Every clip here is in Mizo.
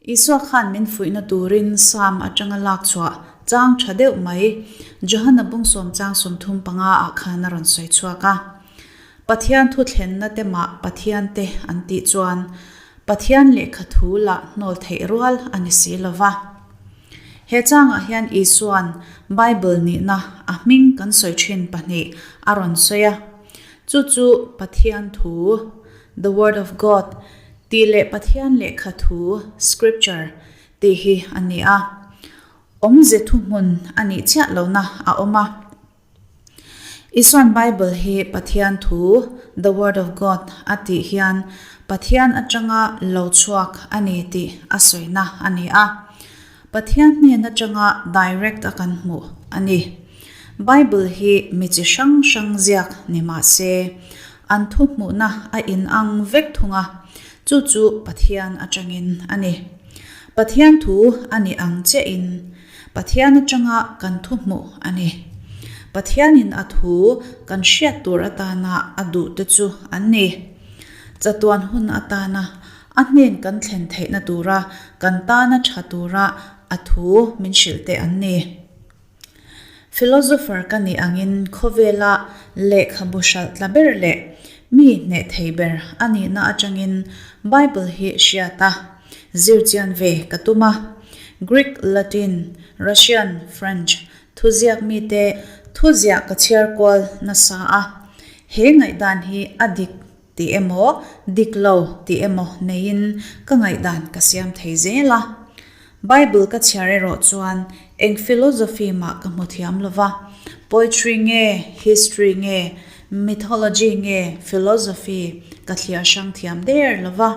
Isua khan min fuihna turin Salm atanga lak chhuah chang tha deuh mai Johana bungsawm chang 35 ah khan a rawn sawi chhuak a. Pathian thu thlenna te mah Pathian te an tih chuan Pathian lehkha thu lah hnawl theih rual a ni si lo va. He changah hian Isua'n Bible nihna a hming kan sawi thin pahnih a rawn sawi a. Chu chu Pathian thu, the word of God, tih leh Pathian lehkha thu, scripture, tih hi a ni a. Awmze thuhmun a nih chiah lohna a awm a. Isua'n Bible hi Pathian thu, the word of God, a tih hian Pathian atanga lo chhuak a ni tih a sawina a ni a. Pathian hnen atanga direct a kan hmuh a ni. Bible hi mi chi hrang hrang ziak ni mah se, an thu hmuhna a inang vek thung a, chu chu Pathian atangin a ni. Pathian thu a ni ang chiahin Pathian atanga kan thu hmuh a ni. Pathianin a thu kan hriat tur atana a duh te chu an ni. Chatuan hun atana a hnen kan thlen theihna tura kan tana tha tura a thu min hrilh te an ni. Philosopher ka nih angin khawvela lehkhabu hralh tla ber leh mi hneh thei ber a nihna atangin Bible hi hriat a Zirchian ve ka tum a. Greek, Latin, Russian, French thuziak mite thuziah ka chhiar kual nasa a. He ngaihdan hi a dik tih emaw, dik lo tih emaw neiin ka ngaihdan ka siam thei zel a. Bible ka chhiar erawh chuan eng philosophy mah ka hmu thiam lo va, poetry nge, history nge, mythology nge philosophy ka thliar hrang thiam der lo va.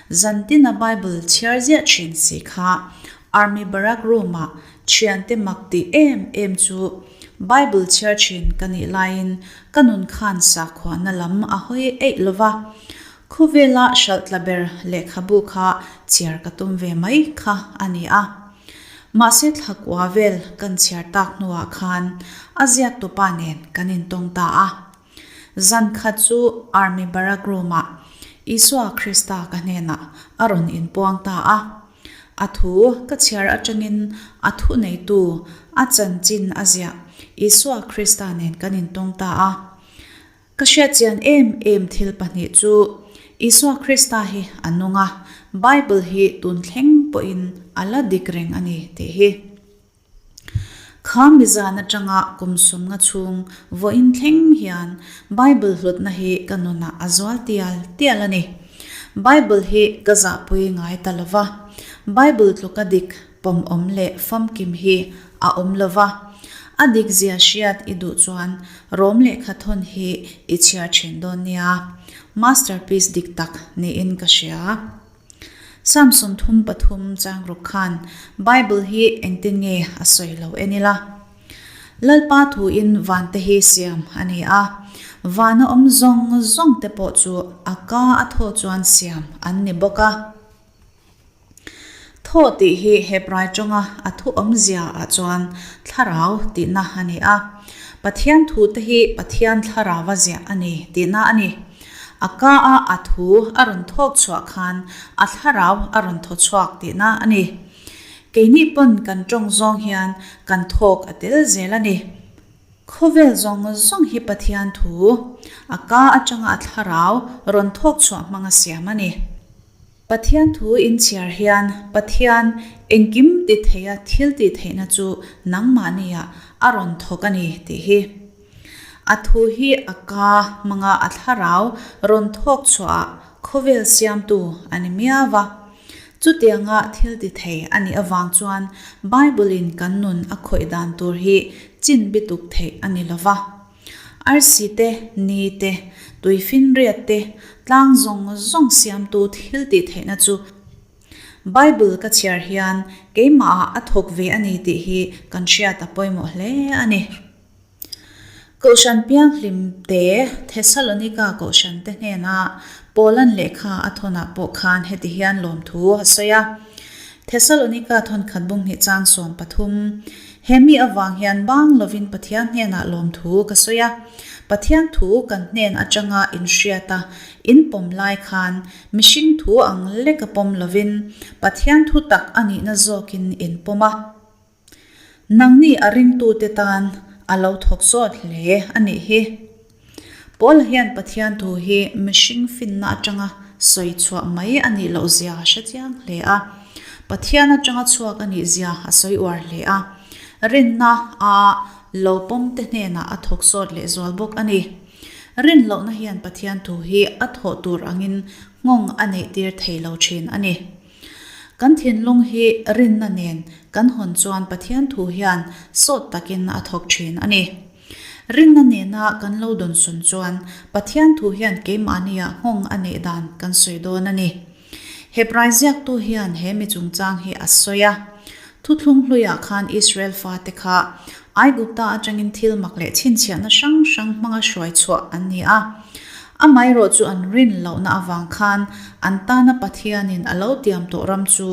Zantina Bible chhiar ziah thin si kha Army barrack room-ah thiante mak tih em em chu Bible chhiar thin ka nih laiin ka nun khan sakhuana lam a hawi eih lo va. Khawvela hralh tla ber lehkhabu kha chhiar ka tum ve mai kha a ni a. Mahse thlakua vel kan chhiar tak hnuah khan a ziaktupa nen kan intawng ta a. Zan khat chu Army Barrack Room-ah Isua Krista ka hnenah a rawn inpuang ta a. A thu ka chhiar atangin a thuneitu, a chanchin a ziah Isua Krista nen kan intawng ta a. Ka hriatchian em em thil pahnih chu, Isua Krista hi a nung a, Bible hi tun thleng pawhin a la dik reng a ni tih hi. Kha mizan atanga kum sumnga chhung vawiin thleng hian Bible hlutna hi ka nunah a zual tial tial a ni. Bible hi ka zahpui ngai ta lo va, Bible tluka dik pawmawm leh famkim hi a awm lo va, a dik zia hriat i duh chuan Rom lehkha thawn hi i chhiar thin dawn nia. Masterpiece dik tak niin ka hria. Psalm 33 chang ruk khan Bible hi engtin nge a sawi lo en ila. Lalpa thuin vante hi siam a ni a, vana awm zawng zawng te pawh chu a ka a thaw chuan siam an ni bawk a. Thaw tih hi Hebrai tawnga a thu awmzia ah chuan thlarau tihna a ni a. Pathian thu te hi Pathian thlarauva ziah a ni tihna a ni. A ka a a thu a rawn thawk chhuah khan a thlarau a rawn thaw chhuak tihna a ni. Keini pawn kan tawng zawng hian kan thawk a tel zel a ni. Khawvel zawng zawng hi Pathian thu, a ka atanga a thlarau rawn thawk chhuah hmanga siam a ni. Pathian thu inchhiar hian Pathian engkim ti theia thil tih theihna chu nangmahniah a rawn thawk a ni tih hi. A thu hi a ka hmanga a thlarau rawn thawk chhuahah khawvel siamtu a ni miau va. Chutianga thil ti thei a nih avang chuan Bible-in kan nun a khawih dan tur hi chin bituk theih a ni lo va. Arsi te, ni te, tuifinriat te, tlang zawng zawng siamtu thil tih theihna chu Bible ka chhiar hian keimahah a thawk ve a ni tih hi kan hriat a pawimawh hle a ni. Kohhran pianghlim te Thessalonika kohhran te hnena Paulan lehkha a thawnah pawh khan heti hian lawmthu a sawi a, Thessalonika thawnkhat bunghnih chang 13, He mi avang hian bang lovin Pathian hnenah lawmthu ka sawi a. Pathian thu kan hnen atanga in hriata in pawm lai khan mihring thu ang leka pawm lovin Pathian thu tak a nihna zawkin in pawm a. Nangni a ringtute tan a lo thawk sawt hle a nih hi. Paula hian Pathian thu hi mihring finna atanga sawi chhuah mai a nih loh zia a hre chiang hle a. Pathian atanga chhuak a nih zia a sawi uar hle a. Rinna a lo pawmte hnenah a thawk sawt leh zual bawk a ni. Rin lohna hian Pathian thu hi a thawh tur angin nghawng a neih tir thei lo thin a ni. Kan thinlung hi rinna nen kan hawn chuan Pathian thu hian sawt takin a thawk thin a ni. Rinna nena kan lo dawnsawn chuan Pathian thu hian keimahniah nghawng a neih dan kan sawi dawn a ni. Hebrai ziaktu hian he mi chungchang hi a sawi a. Thuthlung hluiah khan Israel fate kha Aigupta atangin thil mak leh chhinchhiahna hrang hrang hmanga hruai chhuah an ni a. Amaherawh chu an rin lohna avang khan an tana Pathianin a lo tiam tawh ram chu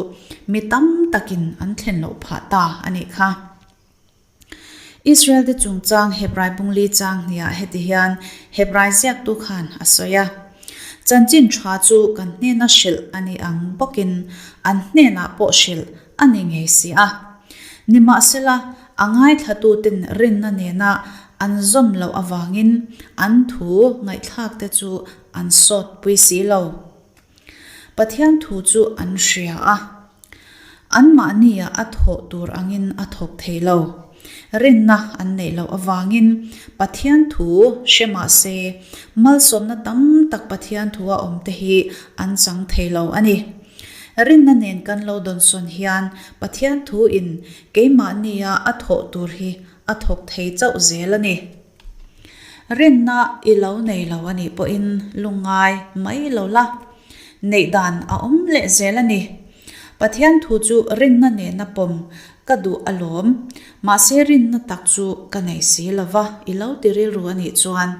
mi tam takin an thlen loh phah ta a nih kha. Israel-te chungchang Hebrai bungli chang hniah heti hian Hebrai ziaktu khan a sawi a, Chanchin tha chu kan hnena hrilh a ni ang bawkin an hnenah pawh hrilh a ni ngei si a. Nimahsela, a ngaithlatuten rinna nena an zawm loh avangin an thu ngaihthlakte chu an sawtpui si lo. Pathian thu chu an hria a, anmahnia a thawh tur angin a thawk thei lo. Rinna an neih loh avangin Pathian thu hre mah se, malsawmna tam tak Pathian thua awmte hi an chang thei lo a ni. Rinna nen kan lo dawnsawn hian Pathian thu in keimahnia a thawh tur hi a thawk thei chauh zel a ni. Rinna i lo nei lo a nih pawhin lungngai mai lo la, neih dan a awm leh zel a ni. Pathian thu chu rinna nena pawm ka duh alawm, mahse rinna tak chu ka nei si lo va i lo ti rilru a nih chuan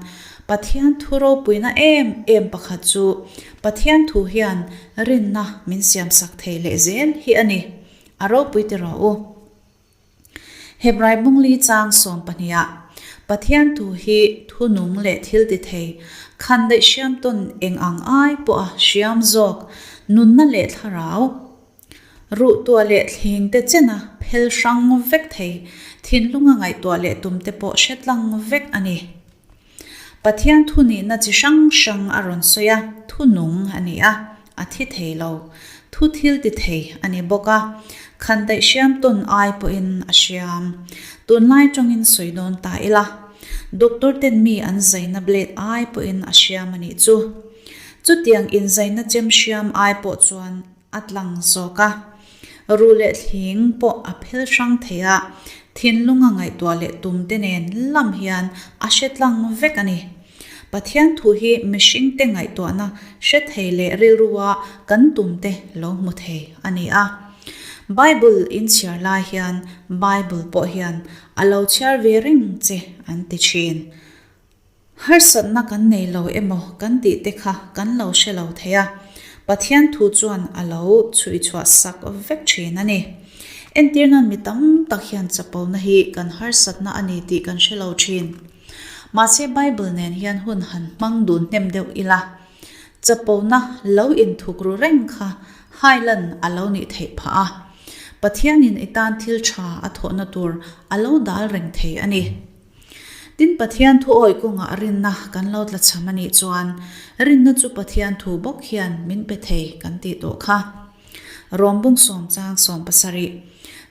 Pathian thu ropuina em em pakhat chu Pathian thu hian rinna min siamsak thei leh zel hi a ni. A ropui ti rawh u. Hebrai bungli chang sawmpahniha Pathian thu hi thu nung leh thil ti thei, khan daih hriam tawn eng ang ai pawha hriam zawk, nunna leh thlarau, ruhtuah leh thling te chena phel hrang vek thei, thinlunga ngaihtuah leh tum te pawh hre tlang vek a ni. Pathian thu nihna chi hrang hrang a rawn sawi a, thu nung a ni a, a thi thei lo. Thu thil ti thei a ni bawk a, khan daih hriam tawn ai pawhin a hriam. Tunlai tawngin sawi dawn ta ila, doctor ten mi an zaina blade ai pawhin a hriam a nih chu. Chutiang inzaina chem hriam ai pawh chuan a tlang zawk a. Ruh leh thling pawh a phel hrang thei a, thinlunga ngaihtuah leh tum te nen lam hian a hre tlang vek a ni. Pathian thu hi mihringte ngaihtuahna hre thei leh rilrua kan tum te lo hmu thei a ni a. Bible in chhiar lai hian Bible pawh hian a lo chhiar ve reng che an ti thin. Harsatna kan nei lo emaw kan tih te kha kan lo hre lo thei a, Pathian thu chuan a lo chhui chhuah sak vek thin a ni. Entir nan mi tam tak hian chapona hi kan harsatna a ni tih kan hre lo thin. Mahse Bible nen hian hun han hmang dun hnem deuh ila, chapona lo inthuk ru reng kha hailan a lo nih theih phah a, Pathianin i tan thil tha a thawhna tur a lo dal reng thei a ni. Tin, Pathian thu awih kawngah rinna kan lo tla cham a nih chuan, rinna chu Pathian thu bawk hian min pe thei kan tih tawh kha. Rawm bung sawm chang 70.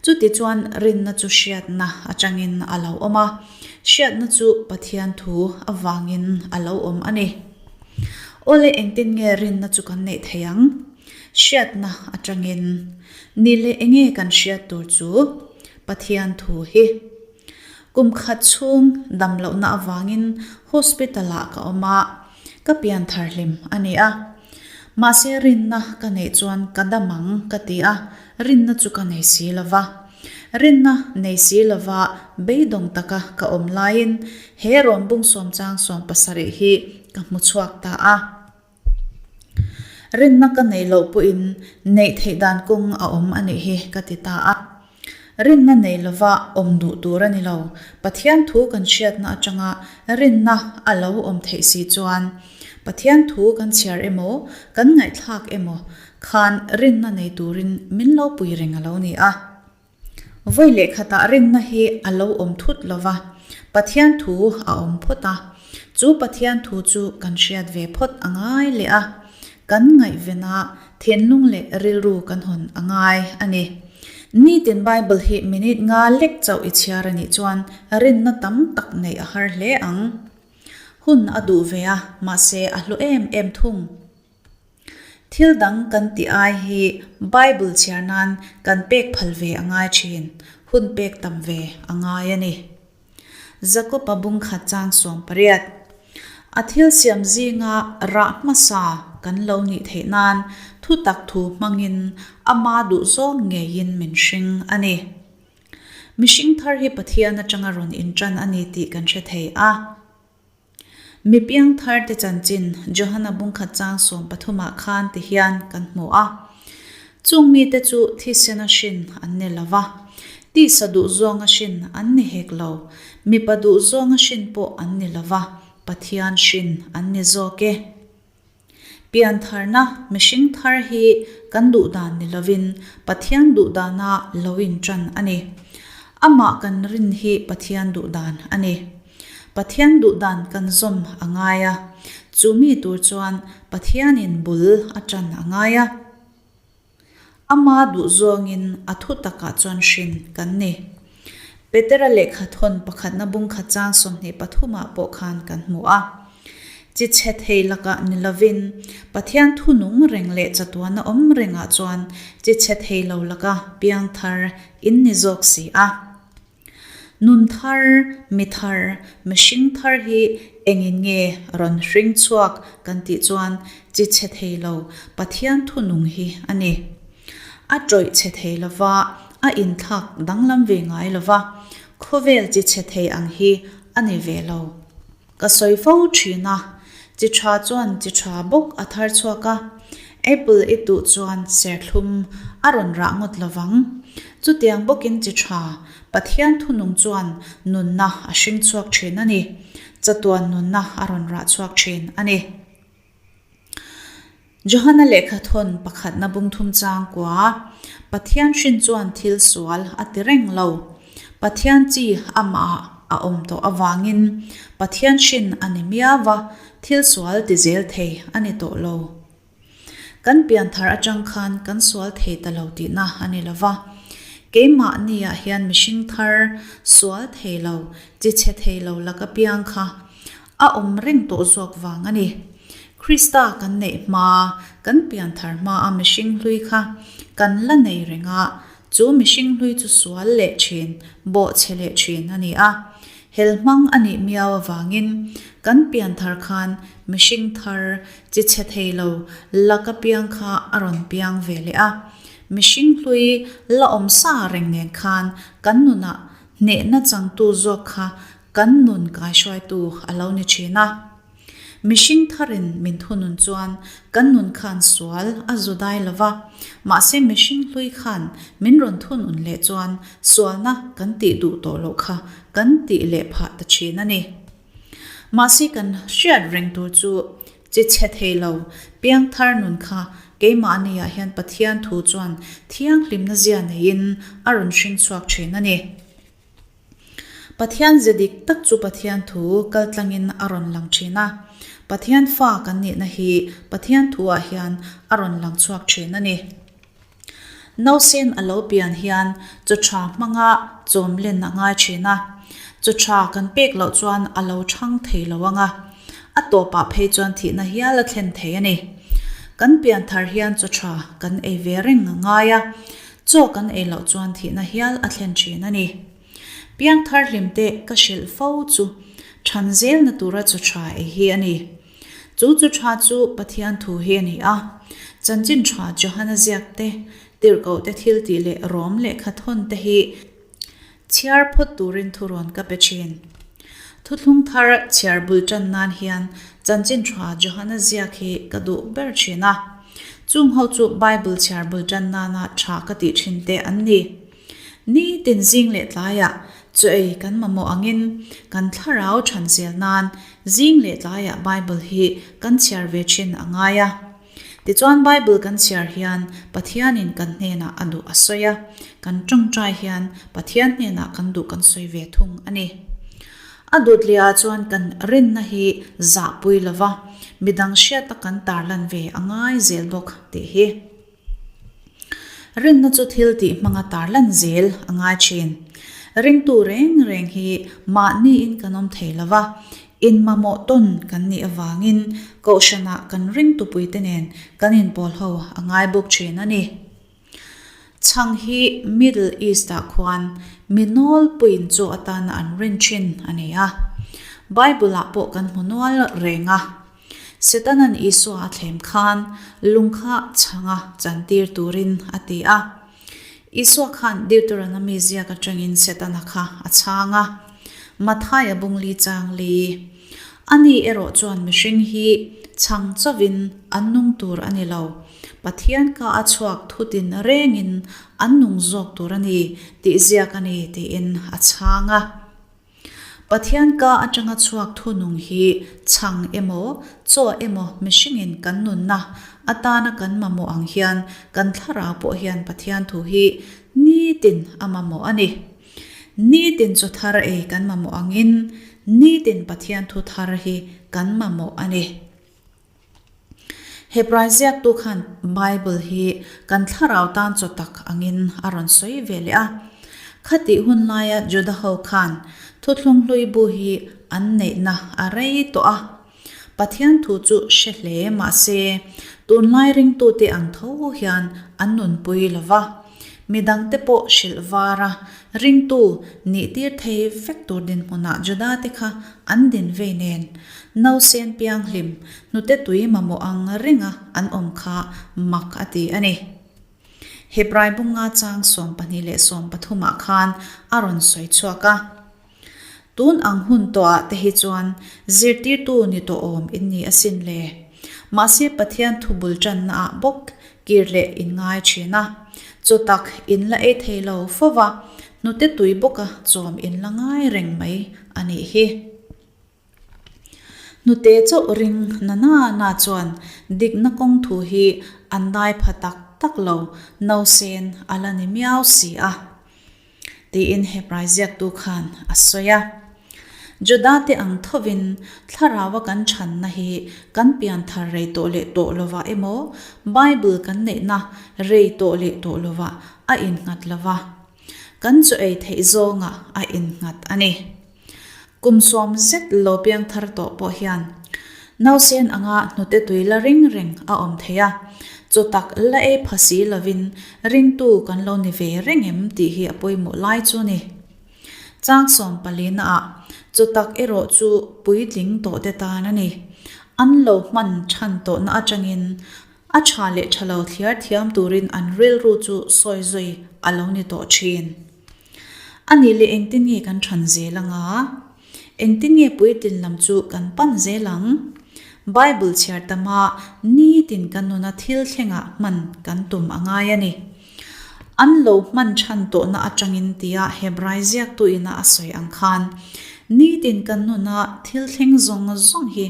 Chutichuan rinna chu hriatna atangin a lo awm a, hriatna chu Pathian thu avangin a lo awm a ni. Awle engtin nge rinna chu kan neih theih ang? Hriatna atangin. Ni leh enge kan hriat tur chu? Pathian thu hi. Kum khat chhung dam lohna avangin hospital ah ka awm a, ka pian thar hlim a ni a. Mahse rinna ka neih chuan ka dam ang ka ti a, rinna chu ka nei si lo va. Rinna nei si lova beidawng taka ka awm laiin he rawn bung sawmchang 70 hi ka hmu chhuak ta a. Rinna ka neih loh pawhin neih theih dan kawng a awm a nih hi ka ti ta a. Rinna nei lova awm duh tur a ni lo. Pathian thu kan hriatna atanga rinna a lo awm theih si chuan Pathian thu kan chhiar emaw, kan ngaihthlak emaw khan rinna nei turin min lo pui reng a lo ni a. Vawi leh khatah rinna hi a lo awm thut lo va, Pathian thu a awm phawt a. Chu Pathian thu chu kan hriat ve phawt a ngai leh a, kan ngaihven a, thinlung leh rilru kan hawn a ngai a ni. Nitin Bible hi minute nga lek chauh i chhiar a nih chuan rinna tam tak neih a har hle ang. Hun a duh ve a, mahse a hlu em em thung. Thil dang kan tih ai hi Bible chhiar nan kan pek phal ve a ngai thin, hun pek tam ve a ngai a ni. Jakob-a bungkhat chang 18. A thil siam zinga rah hmasa kan lo nih theih nan thutak thu hmangin ama duhzawng ngeiin min hring a ni. Mihring thar hi Pathian atanga rawn intan a ni tih kan hre thei a. Mi piangthar te chanchin Johana bungkhat chang 13 ah khan ti hian kan hmu a. Chung mite chu thisena hrin an ni lo va, tisa duhzawnga hrin an ni hek lo, mipa duhzawnga hrin pawh an ni lo va, Pathian hrin an ni zawk e. Piantharna mihring thar hi kan duhdan ni lovin Pathian duhdana lo inṭan a ni. Amah kan rin hi Pathian duhdan a ni. Pathian duhdan kan zawm a ngai a, chu mi tur chuan Pathianin bul a ṭan a ngai a. Ama duh zawngin a thu takah chuan hrin kan ni. Petera lehkha thawn pakhatna bungkhat chang 23 ah pawh khan kan hmu a. Chi chhe thei lakah ni lovin Pathian thu nung reng leh chatuana awm rengah chuan chi chhe thei lo laka piangthar in ni zawk si a. Nun thar, mi thar, mihring thar hi engin nge rawn hring chhuak kan tih chuan chi chhe thei lo Pathian thunung hi a ni. A tawih chhe thei lo va, a inthlak danglam ve ngai lo va, khawvel chi chhe thei ang hi a ni ve lo. Ka sawi fo thin a, chi tha chuan chi tha bawk a thar chhuak a, apple i tuh chuan serthlum a rawn rah ngawt lo vang. Chutiang bawkin chi tha, Pathian thunung chuan nunna a hring chhuak thin a ni, chatuan nunna a rawn rah chhuak thin a ni. Johana lehkha thawn pakhatna bungthum chang kua, Pathian hrin chuan thil sual a ti reng lo. Pathian chi amah a awm tawh avangin Pathian hrin a ni miau va, thil sual ti zel thei a ni tawh lo. Kan pianthar atang khan kan sual thei ta lo tihna a ni lo va. Keimahniah hian mihring thar sual thei lo, chi chhe thei lo laka piang kha A awm reng tawh zawk vang a ni. Krista kan neih hma, kan pianthar hma a mihring hlui kha kan la nei reng a, chu mihring hlui chu sual leh thin, bawhchhe leh thin a ni a. Hel hmang a nih miau avangin kan pianthar khan mihring thar chi chhe thei lo laka piang kha a rawn piang ve leh a. Mihring hlui la awm sa reng nen khan kan nunah hnehna changtu zawk kha Kan nun kaihruaitu a lo ni thin a. Mihring tharin min thunun chuan kan nun khan sual a zu dai lo va, mahse mihring hlui khan min rawn thunun leh chuan sualna kan tih duh tawh loh kha kan tih leh phah ta thin a ni. Mahse kan hriat reng tur chu chi chhe thei lo, piangthar nun kha keimahniah hian Pathian thu chuan thianghlimna zia neiin a rawn hring chhuak thin a ni. Pathian ze dik tak chu Pathian thu kaltlangin a rawn lang thin a. Pathian fa kan nihna hi Pathian thuah hian a rawn lang chhuak thin a ni. Nausen a lo pian hian chaw tha hmanga chawm len a ngai thin a. Chaw tha kan pek loh chuan a lo thang thei lo ang a. A tawpah phei chuan thihna hial a thlen thei a ni. Kan pian thar hian chaw tha kan ei ve reng a ngai a. Chaw kan ei loh chuan thihna hial a thlen thin a ni. Piangthar hlimte ka hrilh fo chu than zelna tura chaw tha ei hi a ni. Chu chaw tha chu Pathian thu hi a ni a. Chanchin tha Johana ziak te, tirhkoh te thil tih leh rawm lehkha thawn te hi chhiar phawt turin thurawn ka pe thin. Thuthlung thar chhiar bul tan nan hian Chanchin tha Johana ziak hi ka duh ber thin a. Chung ho chu Bible chhiar bul tan nana tha ka tih thin te an ni. Nitin zing leh tlaiah chaw ei kan mamawh angin kan thlarau than zel nan zing leh tlaiah Bible hi kan chhiar ve thin a ngai a. Tichuan Bible kan chhiar hian Pathianin kan hnenah a duh a sawi a, kan tawngtai hian Pathian hnenah kan duh kan sawi ve thung a ni. A dawtliah chuan kan rinna hi zahpui lova midang hriata kan tarlan ve a ngai zel bawk tih hi. Rinna chu thil tih hmanga tarlan zel a ngai thin. Ringtu reng reng hi mahniin kan awm thei lo va, inmamawh tawn kan nih avangin kohhranah kan ringtupuite nen kan inpawl ho a ngai bawk thin a ni. Chhang hi Middle East-ah khuan mi nawlpuiin chaw atana an rin thin a ni a. Bible-ah pawh kan hmu nual reng a. Setanan Isua a thlem khan lung kha chhanga chantir turin a ti a. Isua khan Deuteronomy ziak atangin Setana kha a chhang a. Mathaia bungli chang li. Ani erawh chuan mihring hi chhang chauhin an nung tur a ni lo. Pathian ka a chhuak thutin rengin an nung zawk tur a ni tih ziak a ni tiin a chhang a. Pathian ka atanga chhuak thunung hi chhang emaw, chaw emaw mihringin kan nunna atana kan mamawh ang hian kan thlarau pawh hian Pathian thu hi nitin a mamawh a ni. Nitin chaw thar ei kan mamawh angin nitin Pathian thu thar hi kan mamawh a ni. Hebrai ziaktu khan Bible hi kan thlarau tan chaw tak angin a rawn sawi ve leh a. Khatih hun laia Juda ho khan Thuthlung hlui bu hi an neihna a rei tawh a. Pathian thu chu hre hle mah se, tunlai ringtute ang tho hian an nunpui lo va. Midangte pawh hrilh var a, ringtu nih tir thei vek tur dinhmunah Judate kha an din vei nen, nausen pianghlim hnute tui mamawh ang renga an awm kha mak a ti a ni. Hebrai bunga chang 12 leh 13 ah khan a rawn sawi chhuak a. Tun ang hun tawhah te hi chuan zirtirtu ni tawh awm in ni asin le. Mahse Pathian thu bul tanna ah bawk kir leh in ngai thin a. Chaw tak in la ei thei lo fo va, hnute tui bawka chawm in la ngai reng mai a nih hi. Hnute chauh ring na na na chuan dikna kawng thu hi an dai pha tak tak lo, nausen a la ni miau si a. Tiin Hebrai ziaktu khan a sawi a. Judate ang thovin thlaraua kan chhanna hi kan pianthar rei tawh leh tawh lovah emaw, Bible kan neihna rei tawh leh tawh lovah a innghat lova, kan chaw ei theih zawngah a innghat a ni. Kum sawm zet lo piangthar tawh pawh hian nausen anga hnute tui la ring reng a awm thei a, chaw tak la ei pha si lovin ringtu kan lo ni ve reng em tih hi a pawimawh lai chu ni. Chang sawm palina ah chaw tak erawh chu puitling tawh te tan a ni. An lo hman than tawhna atangin a tha leh tha lo thliar thiam turin an rilru chu sawi zui a lo ni tawh thin. A nih leh engtin nge kan than zel anga? Engtin nge puitlin lam chu kan pan zel ang? Bible chhiar tama nitin kan nuna thil thlengah hman kan tum a ngai a ni. An lo hman than tawhna atangin tia Hebrai ziaktu ina a sawi ang khan, nitin kan nuna thil thleng zawng zawng hi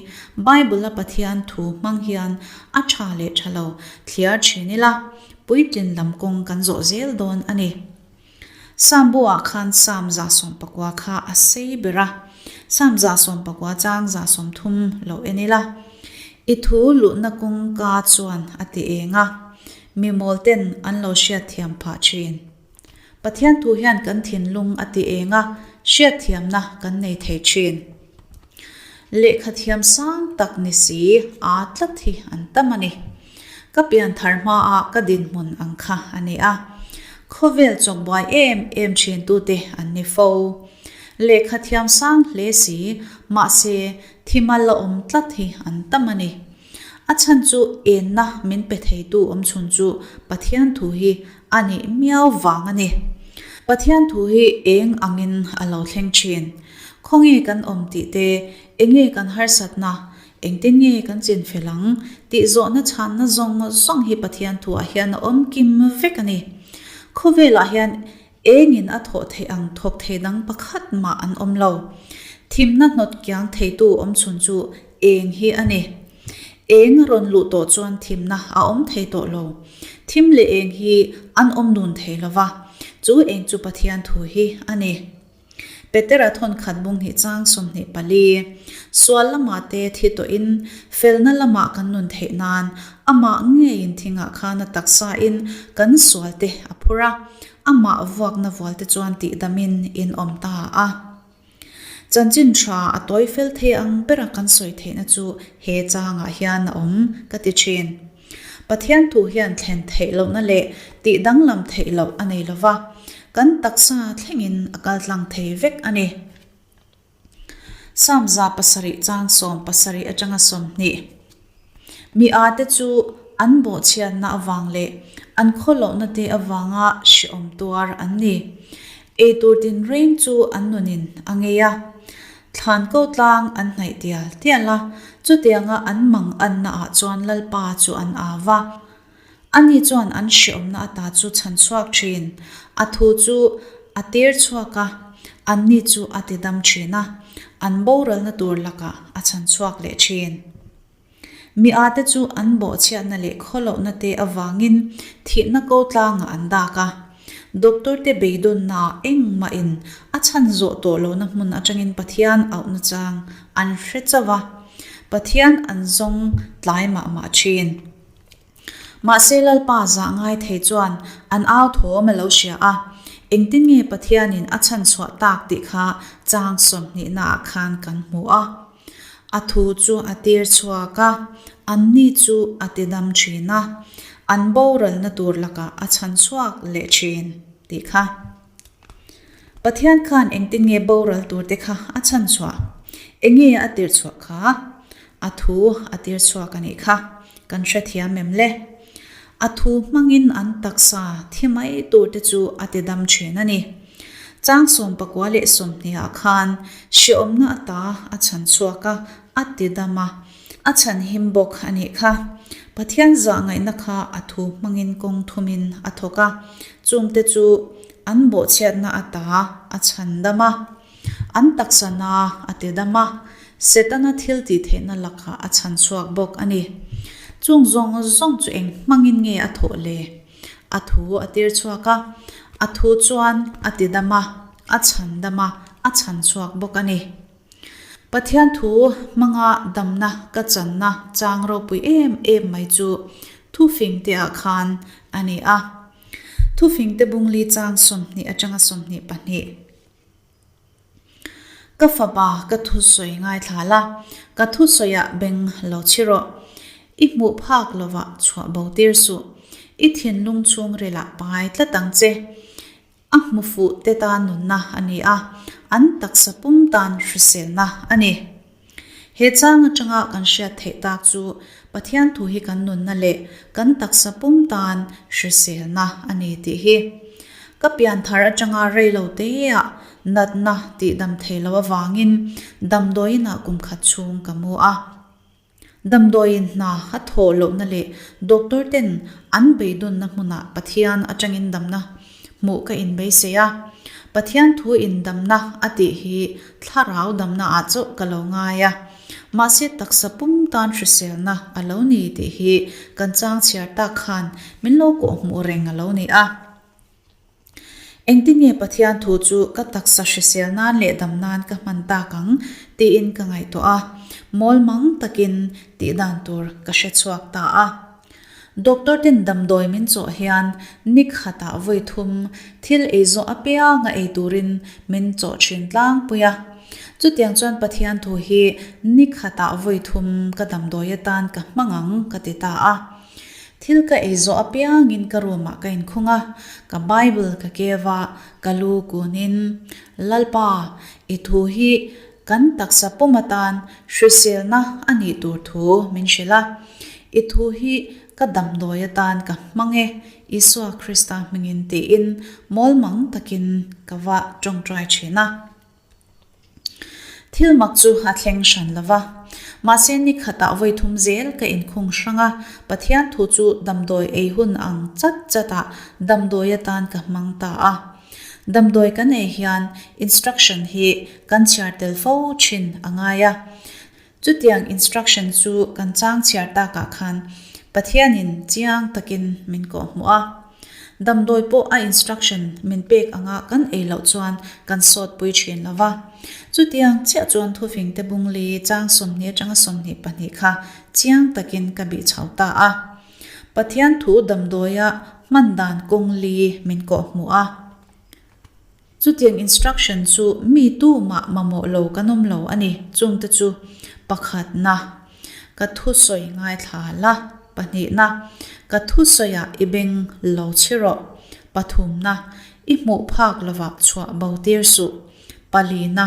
Bible-a Pathian thu hmang hian a tha leh tha lo thliar thin ila, puitlin lam kawng kan zawh zel dawn a ni. Sam bu ah khan Sam 119 kha a sei ber a, Sam 119 chang 30 lo en ila, I thu luhna kawngka chuan a ti eng a, mi mawl ten an lo hriatthiam phah thin. Pathian thu hian kan thinlung a ti eng a, hriatthiamna kan nei thei thin. Lehkha thiam sang tak ni si aa tlat hi an tam a ni. Ka pian thar hmaa ka dinhmun ang kha a ni a. Khawvel chawkbuai em em thin tute an ni fo. Lehkha thiam sang hle si, mahse thimal a awm tlat hi an tam a ni. A chhan chu enna min pe theitu awmchhun chu Pathian thu hi a nih miau vang a ni. Pathian thu hi eng angin a lo thleng thin. Khawnge kan awm tih te, enge kan harsatna, engtin nge kan chinfel ang tih zawhna chhanna zawng zawng hi Pathian thuah hian a awm kim vek a ni. Khawvelah hian. Engin a thawh theih ang thawk thei dang pakhat mah an awm lo. Thimna hnawt kiang theitu awmchhun chu eng hi a ni. Eng a rawn luh tawh chuan thimna a awm thei tawh lo. Thim leh eng hi an awm dun thei lo va, chu eng chu Pathian thu hi a ni. Petera thawnkhat bung hnih chang 24, Sual lamah te thi tawhin felna lamah kan nun theih nan amah ngeiin thingah khan a taksain kan sual te a phur a, amah vuakna vual te chuan tihdamin in awm ta a. Chanchin tha a tawi fel thei ang bera kan sawi theihna chu he changah hian a awm ka ti thin. Pathian thu hian thlen theih lohna leh tih danglam theih loh a nei lo va, kan taksa thlengin a kal tlang thei vek a ni. Psalm 7 chang 70 atanga 20. Mi â te chu an bawhchhiatna avang leh an khawlohna te avanga hrehawm tuar an ni. Eitur tinreng chu an nunin a ngei a. Thlan ko tlang an hnaih tial tial a, chutianga an mang anna ah chuan Lalpa chu an au va. Ani chuan an hreawmna ata chu chhan chhuak thin, a thu chu a tir chhuak a, anni chu a ti dam thin a, an boralna tur lakah a chhan chhuak leh thin. Mi ate chu an bawhchhiatna leh khawlohna te avangin thihna ko tlangah an dak a. Doctor te beidawnnaah engmahin a chhan zawh tawh lohna hmun atangin Pathian auhna chang an hre chauh a, Pathian an zawng tlai mah mah thin. Mahse Lalpa zah ngai thei chuan an au thawm a lo hria a, engtin nge Pathianin a chhan chhuah tak tih kha chang sawmhnihnaah khan kan hmu a. A thu chu a tir chhuak a, anni chu a ti dam thin a, an boralna tur lakah a chhan chhuak leh thin tih kha. Pathian khan engtin nge boral tur te kha a chhan chhuah? Enge a tir chhuah kha? A thu a tir chhuak a nih kha. Kan hrethiam em le? A thu hmangin an taksa thi mai tur te chu a ti dam thin a ni. Chang 19 leh 20 ah khan hreawmna ata a chhan chhuak a, a ti dam a, a chhan him bawk a nih kha. Pathian zah ngaihna kha a thu hmangin kawng thumin a thawk a, chungte chu an bawhchhiatna ata a chhan dam a, an taksa na a ti dam a, Setana thil tih theihna lakah a chhan chhuak bawk a ni. Chung zawng zawng chu eng hmangin nge a thawh le? A thu a tir chhuak a, a thu chuan a ti dam a, a chhan dam a, a chhan chhuak bawk a ni. Pathian thu hmanga damna ka channa chang ropui em em mai chu thufingte ah khan a ni a. Thufingte bungli chang 20 atanga 22. Ka fapa ka thusawi ngaithla la, ka thusawiah beng lo chhi rawh. I hmuh phak lovah chhuah bo tir suh. I thinlung chhungrilah pangai tlat ang che. A hmu fuh te tan nunna a ni a, an taksa pum tan hriselna a ni. He chang atanga kan hriat theih tak chu Pathian thu hi kan nunna leh kan taksa pum tan hriselna a ni tih hi. Ka pianthar atanga rei lo teah natna tih dam thei lo avangin damdawiin ah kum khat chhung ka mu a. Damdawiin hna a thawh lohna leh doctor ten an beidawnna hmunah Pathian atangin damna hmuh ka inbeisei a. Pathian thu in damna a tih hi thlarau damna ah chauh ka lo ngai a. Mahse taksa pum tan hriselna a lo ni tih hi kan chang chhiar tak khan min lo kawhhmuh reng a lo ni a. Engtin nge Pathian thu chu ka taksa hrisel nan leh dam nan ka hman tak ang tiin ka ngaihtuah a, mawlmang takin tih dan tur ka hre chhuak ta a. Doctor ten damdawi min chawh hian ni khatah vawi thum thil ei zawh apianga ei turin min chawh thin tlangpui a. Chutiang chuan Pathian thu hi ni khatah vawi thum ka damdawi atan ka hmang ang ka ti ta a. Thil ka ei zawh apiangin ka room ah ka inkhung a, ka Bible ka kev a, ka lu kunin, Lalpa, i thu hi kan taksa pum atan hriselna a nih tur thu min hrilh a, i thu hi ka damdawi atan ka hmang e, Isua Krista hmingin tiin mawlmang takin ka va tawngtai thin a. Thil mak chu a thleng hran lo va. Mahse ni khatah vawi thum zel ka inkhung hrang a, Pathian thu chu damdawi ei hun ang chat chatah damdawi atan ka hmang ta a. Damdawi kan ei hian instruction hi kan chhiar tel fo thin a ngai a. Chutiang instruction chu kan chang chhiar takah khan Pathianin chiang takin min kawhhmuh a. Damdawi pawh a instruction min pek anga kan ei loh chuan kan sawtpui thin lo va. Chutiang chiah chuan thufingte bungli chang 20 atanga 22 kha chiang takin ka bih chho ta a. Pathian thu damdawia hman dan kawng li min kawhhmuh a. Chutiang instruction chu mi tumah mamawh lo kan awm lo a ni. Chungte chu, pakhatna, ka thusawi ngaithla la, pahnihna, ka thusawiah i beng lo chhi rawh, pathumna, i hmuh phak lovah chhuah bo tir suh, palina,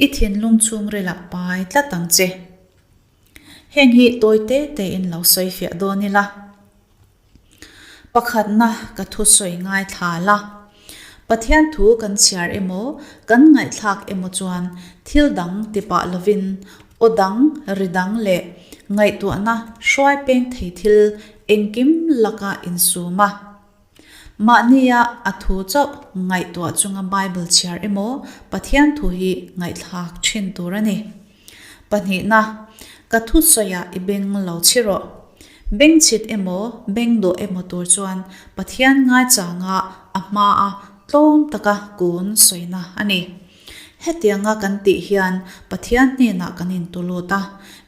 i thinlung chhungrilah pai tlat ang che. Heng hi tawi te tein lo sawi fiah dawn ila. Pakhatna ka thusawi ngaithla la. Pathian thu kan chhiar emaw, kan ngaihthlak emaw chuan thil dang ti pah lovin aw dang, ri dang leh ngaihtuahna hruai peng thei thil engkim laka insum a. Mahnia a thu chauh ngaihtuah chunga Bible chhiar emaw Pathian thu hi ngaihthlak thin tur a ni. Pahnihna, ka thusawiah i beng lo chhi rawh. Beng chhit emaw, beng dawh emaw tur chuan Pathian ngaichanga a hmaa tlawm taka kun sawina a ni. Hetianga kan tih hian Pathian hnenah kan intulut a,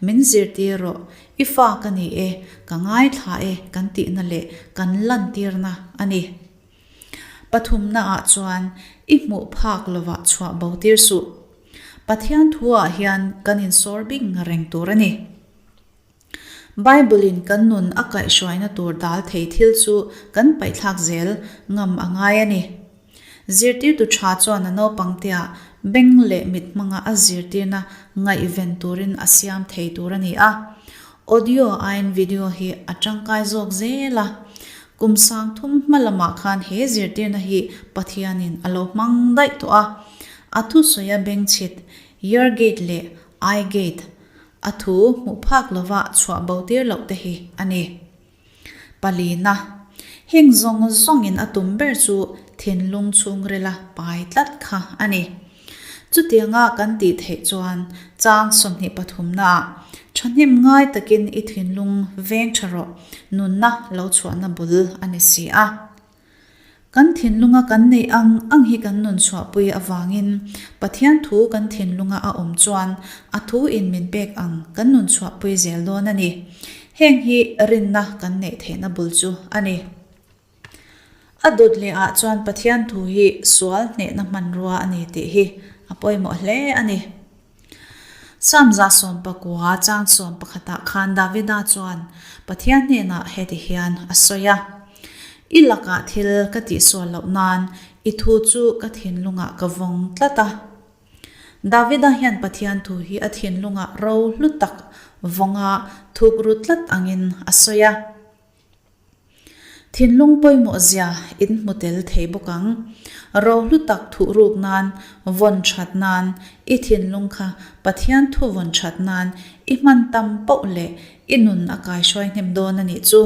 min zirtir rawh, i fa ka ni e, ka ngaithla e kan tihna leh kan lantirna a ni. Pathumnaah chuan i hmuh phak lovah chhuah bo tir suh. Pathian thuah hian kan insawr bing reng tur a ni. Bible-in kan nun a kaihhruaina tur dal thei thil chu kan paihthlak zel ngam a ngai a ni. Zirtirtu tha chuan a naupangteah beng leh mit hmanga a zirtirna ngaihven turin a siam thei tur a ni a. Audio aiin video hi a tangkai zawk zel a. Kum sangthum hma lamah khan he zirtirna hi Pathianin a lo hmang daih tawh a. A thusawia bengchhit, ear gate leh eye gate, a thu hmuh phak lova chhuah bo tir loh te hi a ni. Palina, Heng zawng zawngin a tum ber chu thinlung chhungrila pai tlat kha a ni. Chutianga kan tih theih chuan chang 20 pathumnaah thahnem ngai takin i thinlung veng tha rawh, nunna lo chhuahna bul a ni si a. Kan thinlunga kan neih ang ang hi kan nun chhuahpui avangin Pathian thu kan thinlunga a awm chuan a thu in min pek ang kan nun chhuahpui zel dawn a ni. Heng hi rinna kan neih theihna bul chu a ni. A dawt leh ah chuan Pathian thu hi sual hnehna hmanrua a ni tih hi a pawimawh hle a ni. Psalm 19 chang 11 ah khan Davida chuan Pathian hnenah heti hian a sawi a, I lakah thil ka tihsual loh nan i thu chu ka thinlungah ka vawng tlat a. Davida hian Pathian thu hi a thinlungah ro hlu tak vawnga thuk ru tlat angin a sawi a. Thinlung pawimawh zia in hmu tel thei bawk ang. Rohlu tak thuh ruk nan, vawn that nan, i thinlung kha Pathian thu vawn that nan i hman tam poh leh i nun a kaihruai hnem dawn a nih chu.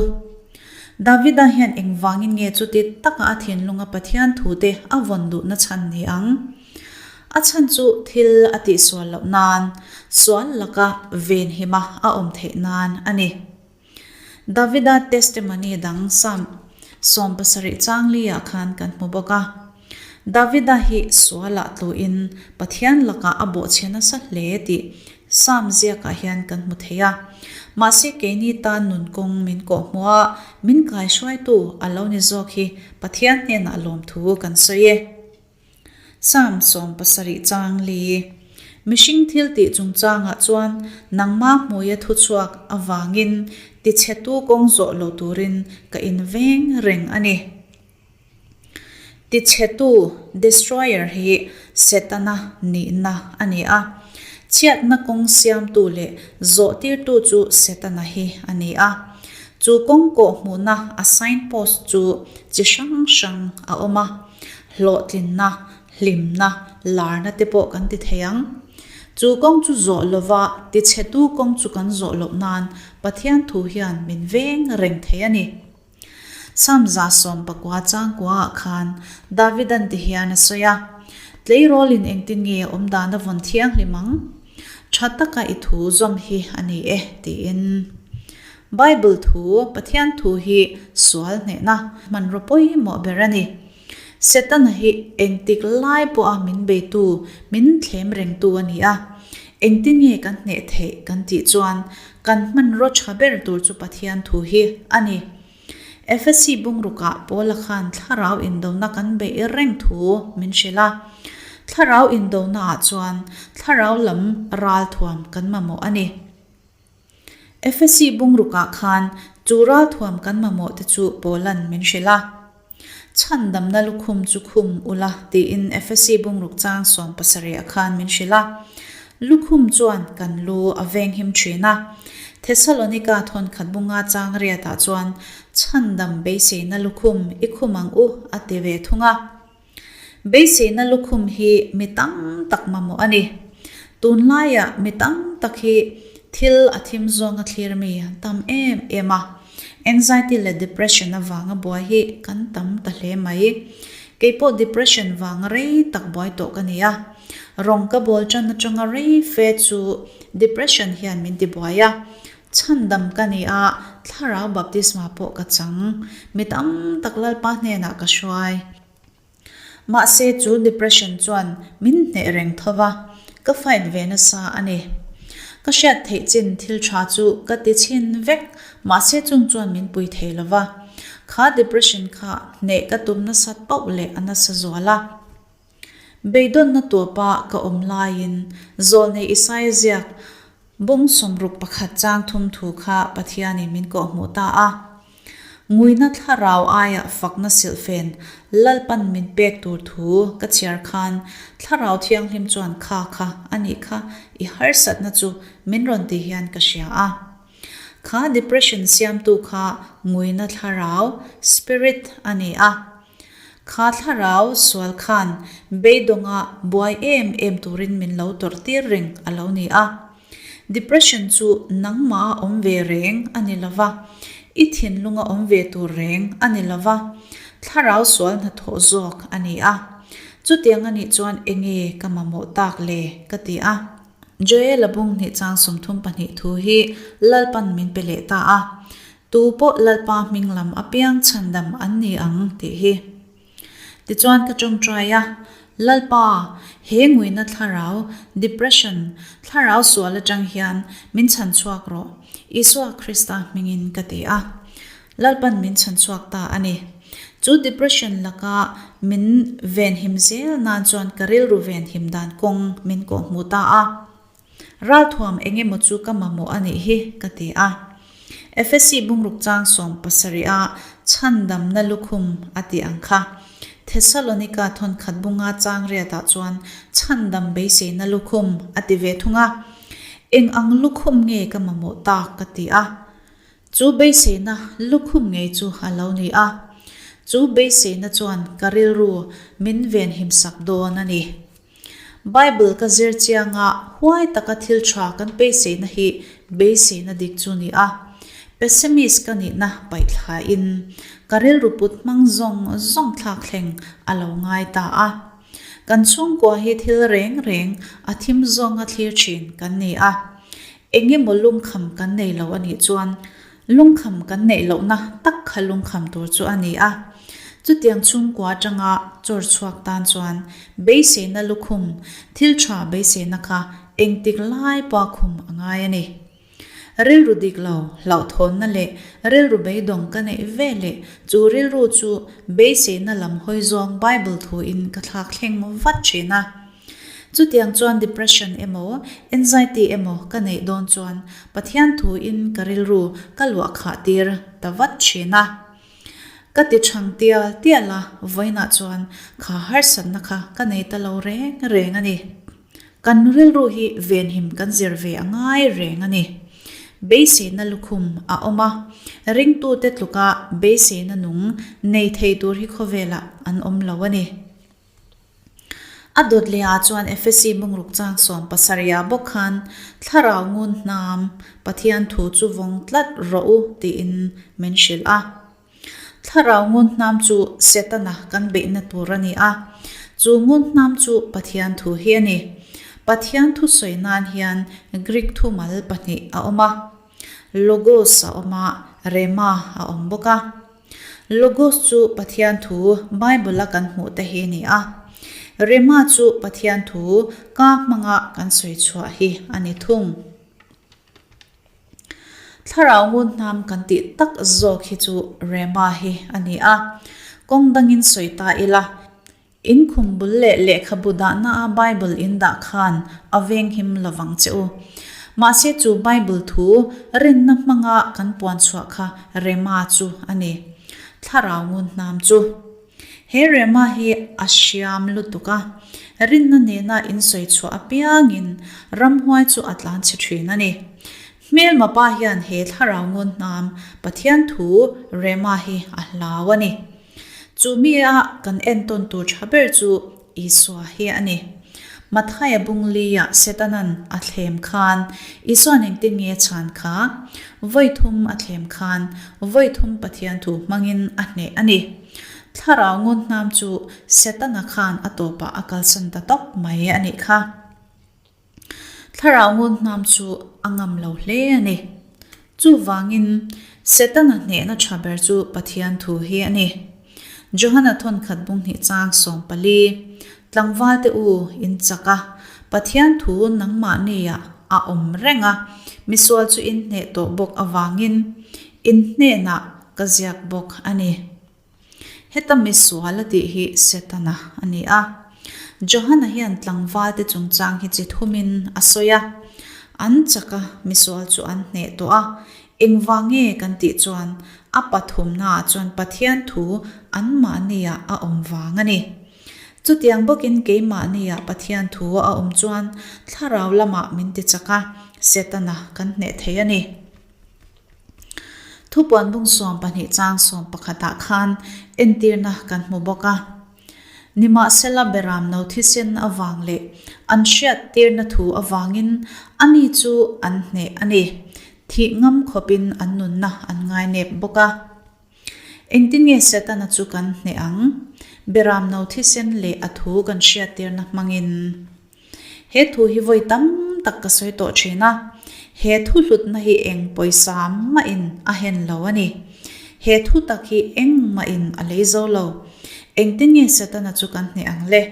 Davida hian engvangin nge chuti taka a thinlunga Pathian thute a vawn duhna chhan ni ang? A chhan chu thil a tihsual loh nan, sual laka venhima a awm theih nan a ni. Davida testimony dang Psalm 70 chang li ah khan kan hmu bawk a. Davida hi sualah tluin Pathian lakah a bawhchhe nasa hle tih Psalm ziakah hian kan hmu thei a. Mahse keini tan nun kawng min kawhhmuh a, min kaihruaitu a lo ni zawk hi Pathian hnenah lawmthu kan sawi e. Psalm 70 chang li. Mihring thil tih chungchangah chuan nangma hmuia thuchhuak avangin tichhetu kawng zawh lo turin ka inveng reng a ni. Tichhetu, destroyer, hi Setana nihna a ni a. Chhiatna kawng siamtu leh zawhtirtu chu Setana hi a ni a. Chu kawng kawhhmuhna a signpost chu chi hrang hrang a awm a. Hlawhtlinna, hlimna, larna te pawh kan ti thei ang. Chu kawng chu zawh lova tichhetu kawng chu kan zawh loh nan Pathian thu hian min veng reng thei a ni. Psalm 119 changkuaah khan Davidan ti hian a sawi a, Tleirawlin engtin nge awm dan a vawn thianghlim ang? Tha taka i thu zawm hi a ni e, tiin. Bible thu, Pathian thu hi sual hnehna hmanraw pawimawh ber a ni. Setana hi engtik lai pawha min beitu, min thlem rengtu a ni a. Engtin nge kan hneh theih kan tih chuan kan hmanraw tha ber tur chu Pathian thu hi a ni. Efesi bungrukah Paula khan thlarau indona kan beih reng thu min hrilh a. Thlarau indonaah chuan thlarau lam ralthuam kan mamawh a ni. Efesi bungrukah khan chu ralthuam kan mamawh te chu Paula'n min hrilh a. Chhandamna lukhum chu khum ula tiin Efesi bungruk chang 70 ah khan min hrilh a. Lukhum chuan kan lu a venghim thin a. Thesalonika thawnkhat bunga chang riatah chuan chhandam beiseina lukhum i khum ang u a ti ve thung a. Beiseina lukhum hi mi tam tak mamawh a ni. Tunlaiah mi tam tak hi thil a thim zawnga thlir mi an tam em em a. Anxiety leh depression avanga buai hi kan tam ta hle mai. Keipawh depression vanga rei tak buai tawh ka ni a. Rawng ka bawl tan atanga rei fe chu depression hian min tibuai a. Chhandam ka ni a, thlarau baptisma pawh ka chang. Mi tam tak Lalpa hnenah ka hruai. Mahse chu depression chuan min hneh reng tho va, ka fight ve nasa a ni. Ka hriat theih chin thil tha chu ka ti chhin vek, mahse chung chuan min pui thei lo va. Kha depression kha hneh ka tum nasat pauh leh a nasa zual a. Beidawnna tawpa ka awm laiin Zawlnei Isaia ziak bung 61 chang thum thu kha Pathianin min kawhhmuh ta a. Nguina thlarau aia fakna silhfen Lalpan min pek tur thu ka chhiar khan Thlarau Thianghlim chuan kha kha a nih kha i harsatna chu min rawn ti hian ka hria a. Kha depression siamtu kha nguina thlarau, spirit, a ni a. Kha thlarau sual khan beidawnga buai em em turin min lo tawrh tir reng a lo ni a. Depression chu nangmah a awm ve reng a ni lo va, i thinlunga awm ve tur reng a ni lo va, thlarau sual hnathawh zawk a ni a. Chutiang a nih chuan enge ka mamawh tak le? ka ti a. Joel-a bung hnih chang 32 thu hi Lalpan min pe leh ta a. Tu pawh Lalpa hming lam apiang chhandam an ni ang tih hi. Tichuan ka tawngtai a, Lalpa, he nguina thlarau, depression, thlarau sual atang hian min chhan chhuak rawh, Isua Krista hmingin ka ti a. Lalpan min chhan chhuak ta a ni. Chu depression laka min venhim zel nan chuan ka rilru venhim dan kawng min kawhhmuh ta a. Ralthuam eng emaw chu ka mamawh a nih hi, ka ti a. Efesi bungruk chang 70 a chhandamna lukhum a tih ang kha. Thesalonika thawnkhat bunga chang riatah chuan chhandam beiseina lukhum a ti ve thung a. Eng ang lukhum nge ka mamawh tak ka ti a. Chu beiseina lukhum ngei chu a lo ni a. Chu beiseina chuan ka rilru min venhimsak dawn a ni. Bible ka zir chianga huai taka thil tha kan beiseina hi beiseina dik chu ni a. Pessimist ka nihna paihthlain ka rilru put hmang zawng zawng thlak thleng a lo ngai ta a. Kan chhungkua hi thil reng reng a thim zawnga thlir thin kan ni a. Engemaw lungkham kan nei lo a nih chuan Lungkham kan neih lohna tak kha lungkham tur chu a ni a. Chutiang chhungkua atanga chawr chhuak tan chuan beiseina lukhum, thil tha beiseina kha engtik lai pawha khum a ngai a ni. Rilru dik lo, hlauhthawnna leh rilru beidawng ka neih ve leh chu rilru chu beiseina lam hawi zawng Bible thuin ka thlak thleng vat thin a. Chutiang chuan depression emaw, anxiety emaw ka neih dawn chuan Pathian thuin ka rilru ka luah khah tir ta vat thin a. Ka ti chhang tial tial a, vawiinah chuan kha harsatna kha ka nei ta lo reng reng a ni. Kan rilru hi venhim kan zir ve a ngai reng a ni. Beiseina lukhum a awm a, ringtute tluka beiseina nung nei thei tur hi khawvelah an awm lo a ni. A dawt leh ah chuan Efesi bungruk chang 70 ah bawk khan Thlarau ngun hnam Pathian thu chu vawng tlat rawh u tiin min hrilh a. Thlarau ngunhnam chu Setana kan beihna tur a ni a, chu ngunhnam chu Pathian thu hi a ni. Pathian thu sawi nan hian Greek thumal pahnih a awm a, Logos a awm a, Rhema a awm bawk a. Logos chu Pathian thu Bible-a kan hmuh te hi a ni a, Rhema chu Pathian thu ka hmanga kan sawi chhuah hi a ni thung. Thlarau ngunhnam kan tih tak zawk hi chu Rhema hi a ni a, kawng dangin sawi ta ila, In khum bul leh lehkhabu dahna a Bible in dah khan a venghim lovang che u. Mahse chu Bible thu rinna hmanga kan puan chhuah kha Rhema chu a ni. Thlarau ngunhnam chu. He Rhema hi a hriam lutuk a, rinna nena in sawi chhuah apiangin ramhuai chu a tlan chhe thin a ni. Hmelma pa hian he thlarau ngunhnam Pathian thu Rhema hi a hlau a ni. Chu mi a kan entawn tur tha ber chu Isua hi a ni. Mathaia bungli-ah Setanan a thlem khan Isua'n engtin nge chhan kha? Vawi thum a thlem khan vawi thum Pathian thu hmangin a hneh a ni. Thlarau ngunhnam chu Setana khan a tawpah a kalsan ta tawp mai a nih kha. Thlarau ngunhnam chu a ngam lo hle a ni. Chuvangin, Setana hnehna tha ber chu Pathian thu hi a ni. Johana thawnkhat bunghnih chang 14, Tlangvalte u, in chak a, Pathian thu nangmahniah a awm reng a, misual chu in hneh tawh bawk avangin in hnenah ka ziak bawk a ni. Heta misual a tih hi Setana a ni a. Johana hian tlangvalte chungchang hi chi thumin a sawi a. An chak a, misual chu an hneh tawh a. Engvang nge kan tih chuan a pathumnaah chuan Pathian thu anmahniah a awm vang a ni. Chutiang bawkin keimahniah Pathian thu a awm chuan thlarau lamah min ti chak a, Setana kan hneh thei a ni. Thupuan bung 12 chang 11 ah khan entirna kan hmu bawk a. Nimahsela Beram no thisen avang leh an hriattirna thu avangin ani chu an hneh a ni. Thih ngam khawpin an nunna an ngainep bawk a. Engtin nge Setana chu kan hneh ang? Beram no thisen leh a thu kan hriattirna hmangin. He thu hi vawi tam tak ka sawi tawh thin a, he thu hlutna hi eng pawisa mahin a hen lo a ni. He thu tak hi engmahin a lei zo lo. Engtin nge Setana chu kan hneh ang le?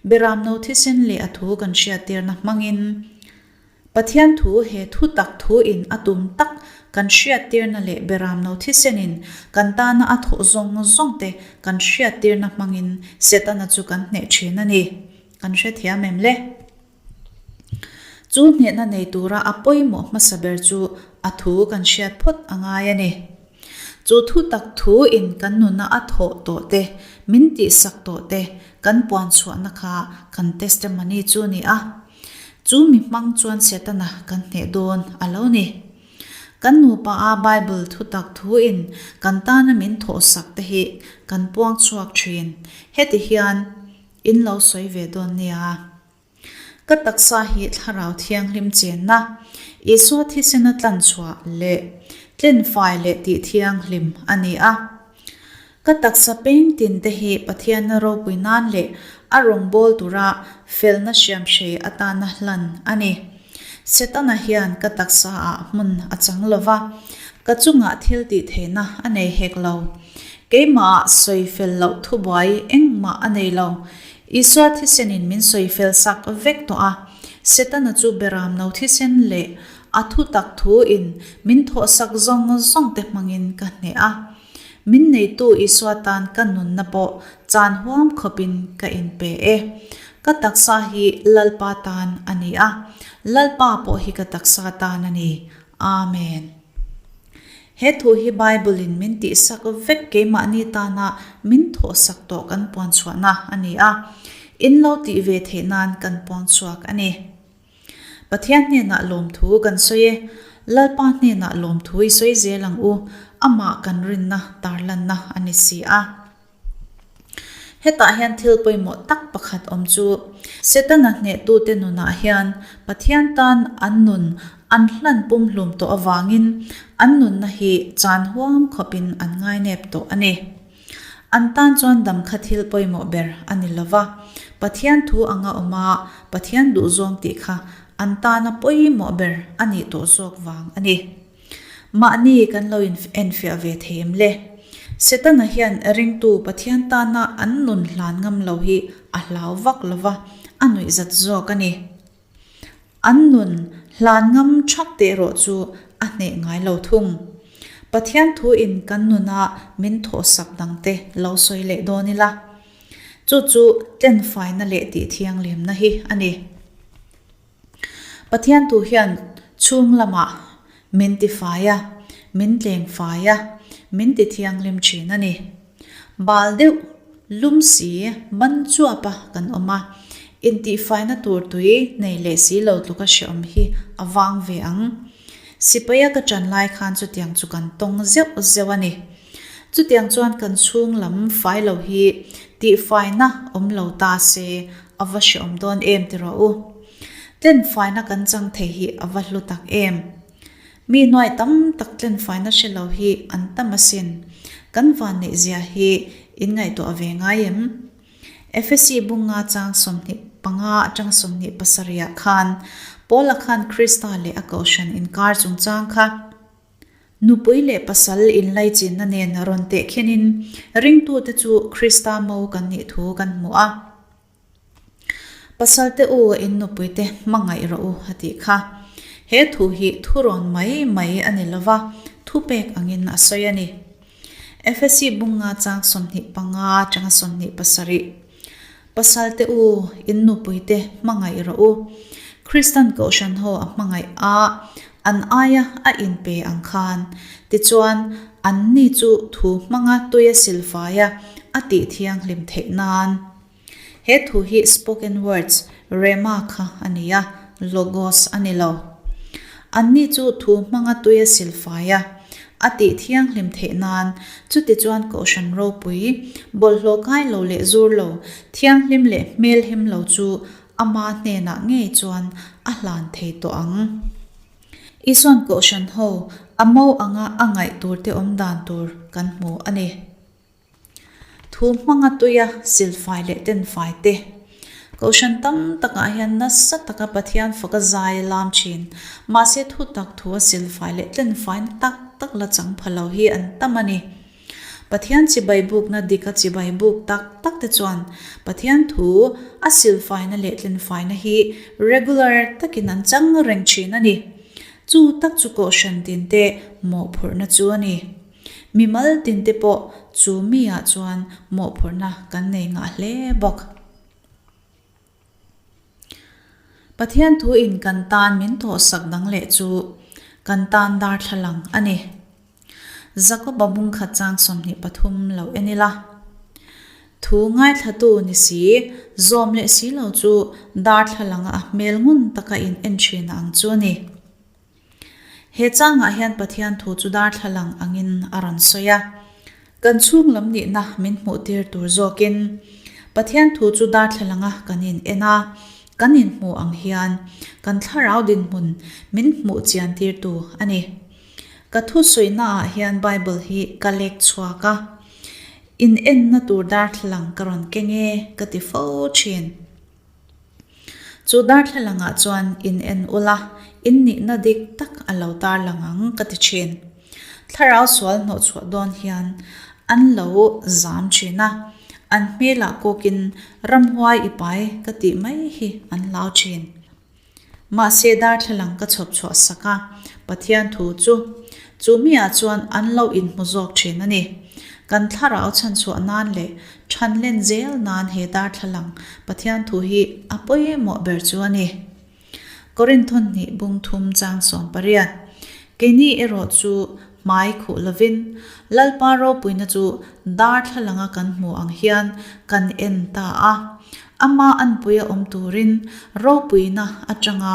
Beram no thisen leh a thu kan hriattirna hmangin. Pathian thu he thu tak thu in a tum tak kan hriattirna leh beram no thisen in kan tana a thawh zawng zawng te kan hriattirna hmangin Setana chu kan hneh thin a ni. Kan hrethiam em le? Chu hnehna nei tura a pawimawh hmasa ber chu a thu kan hriat phawt a ngai a ni. Chu thu tak thu in kan nuna a thawh tawh te, min tihsak tawh te kan puan chhuahna kha kan testimony chu a ni a. Chu mi hmang chuan Setana kan hneh dawn a lo ni. Kan nupa a Bible thutak thu in kan tana min thawhsak te hi kan puang chhuak thin. Heti hian in lo sawi ve dawn nia. Ka taksa hi Thlarau Thianghlim chenna, Isua thisena tlanchhuah leh tlenfai leh tih thianghlim a ni a. Ka taksa peng tin te hi Pathianna ropui nan leh a rawngbâwl tura felna hriamhrei atana hlan a ni. Setana hian ka taksa ah hmun a chang lo va, ka chungah thil tih theihna a nei hek lo. Keimahah sawi fel loh thubuai engmah a nei lo. Isua thisenin min sawi fel sak vek tawh a, Setana chu beram no thisen leh a thutak thu in min thawhsak zawng zawng te hmangin ka hneh a. Min neitu Isua tan ka nunna pawh chan huam khawpin ka inpe e. Ka taksa hi Lalpa tan a ni a, Lalpa pawh hi ka taksa tan a ni. Amen. He thu hi Bible-in min tihsak vek keimahni tana min thawhsak tawh kan puanchhuahna a ni a, in lo tih ve theih nan kan puangchhuak a ni. Pathian hnenah lawmthu kan sawi e, Lalpa hnenah lawmthu i sawi zel ang u, amah kan rinna tarlanna a ni si a. Hetah hian thil pawimawh tak pakhat awm chu, Setana hnehtute nunah hian Pathian tan an nun an hlan pumhlum tawh avangin an nunna hi chan huam khawpin an ngainep tawh a ni. An tan chuan dam kha thil pawimawh ber a ni lo va, Pathian thu anga awm a, Pathian duhzawng tih kha an tana pawimawh ber a nih tawh zawk vang a ni. Mahni kan lo enfiah ve thei em le? Setana hian ringtu Pathian tana an nun hlan ngam lo hi a hlau vak lo va, a nuihzat zawk a ni. An nun hlan ngam thak teh erawh chu a hneh ngai lo thung. Pathian thu in kan nuna min thawhsak dangte lo sawi leh dawn ila. Chu chu tlenfaina leh tihthianghlimna hi a ni. Pathian tu hian chhung lamah min ti fai a, min tleng fai a, min ti thianghlim thin a ni. Bal deuh lum si man chuap a kan awm a, intihfaina tur tui nei leh si lo tluka hreawm hi a vang ve ang. Sipaia ka ṭan lai khan chutiang chu kan tawng zeuh zeuh a ni. Chutiang chuan kan chhung lam fai lo hi tihfaina awm lo ta se a va hreawm dawn em ti rawh u. Tlenfaina kan chang thei hi a va hlu tak em. Mi hnuai tam tak tlenfaina hre lo hi an tam asin. Kan vanneih zia hi in ngaihtuah ve ngai em? Efesi bunga chang 25 atang 27 ah khan Paula khan Krista leh a kohhran inkar chungchang kha Nupui leh pasal inlaichinna nen rawn tehkhenin ringtute chu Krista mo kan nih thu kan hmu a. Pasalte u, in nupuite hmangaih rawh u a tih kha. He thu hi thurawn mai mai a ni lova, thupek angin a sawi a ni. Efesi bunga chang 25 atanga 27. Pasalte u, in nupuite hmangaih rawh u. Kristan Kohhran ho a hmangaih a, an aia a inpe ang khan. Tichuan, anni chu thu hmanga tuia silfaia a tih thianghlim theih nan. He thu hi spoken words, rhema, kha a ni a, logos a ni lo. Anni chu thu hmanga tuia silfaia a tih thianghlim theih nan, chutichuan Kohhran ropui, bawlhhlawh kai lo leh zur lo, thianghlim leh hmelhem lo chu ama hnenah ngei chuan a hlan thei tawh ang. Isuan Kohhran ho a mo anga a ngaih turte awm dan tur kan hmu a ni. Thu hmanga tuia silfai leh tenfai te. Kohhran tam takah hian nasa taka Pathian faka zai a lam thin. Mahse thu tak thu a silfai leh tlenfaina tak tak la chang pha lo hi an tam a ni. Pathian chibai bukna dika chibai buk tak tak te chuan Pathian thu a silfaina leh tlenfaina hi regular takin an chang reng thin a ni. Chu tak chu Kohhran tinte mawhphurhna chu a ni. Mimal tinte pawh chu mi ah chuan mawhphurhna kan nei ngah hle bawk. Pathian thu in kan tan min thawhsak dang leh chu kan tan darthlalang a ni. Jakoba bungkhat chang 23 lo en ila. Thu ngaithlatu ni si, zawm leh si lo chu darthlalanga a hmel ngun taka in en thin ang chu a ni. He changah hian Pathian thu chu darthlalang angin a rawn sawi a. Kan chhung lam nihna min hmuhtir tur zawkin Pathian thu chu darthlalanga kan in en a, kan inhmu ang hian kan thlarau dinhmun min hmuh chian tirtu a ni. Ka thu sawihnaah hian Bible hi ka lek chhuak a, in enna tur darthlalang ka rawn keng e ka ti fo thin. Chu darthlalangah chuan in en ula, in nihna dik tak a lo tarlang ang ka ti thin. Thlarau sual hnawhchhuah dawn hian an lo zam thin a, an hmelah kawkin ramhuai i pai ka tih mai hi an hlau thin. Mahse darthlalang ka chhawp chhuah sak a, Pathian thu chu chu miah chuan an lo inhmu zawk thin a ni. Kan thlarau chhanchhuah nan leh than len zel nan he darthlalang Pathian thu hi a pawimawh ber chu a ni. Korinth hnih bung thum chang 18 Keini erawh chu hmai khuh lovin Lalpa ropuina chu darthlalanga kan hmu ang hian kan en ta a. Ama anpuia awm turin ropuina atanga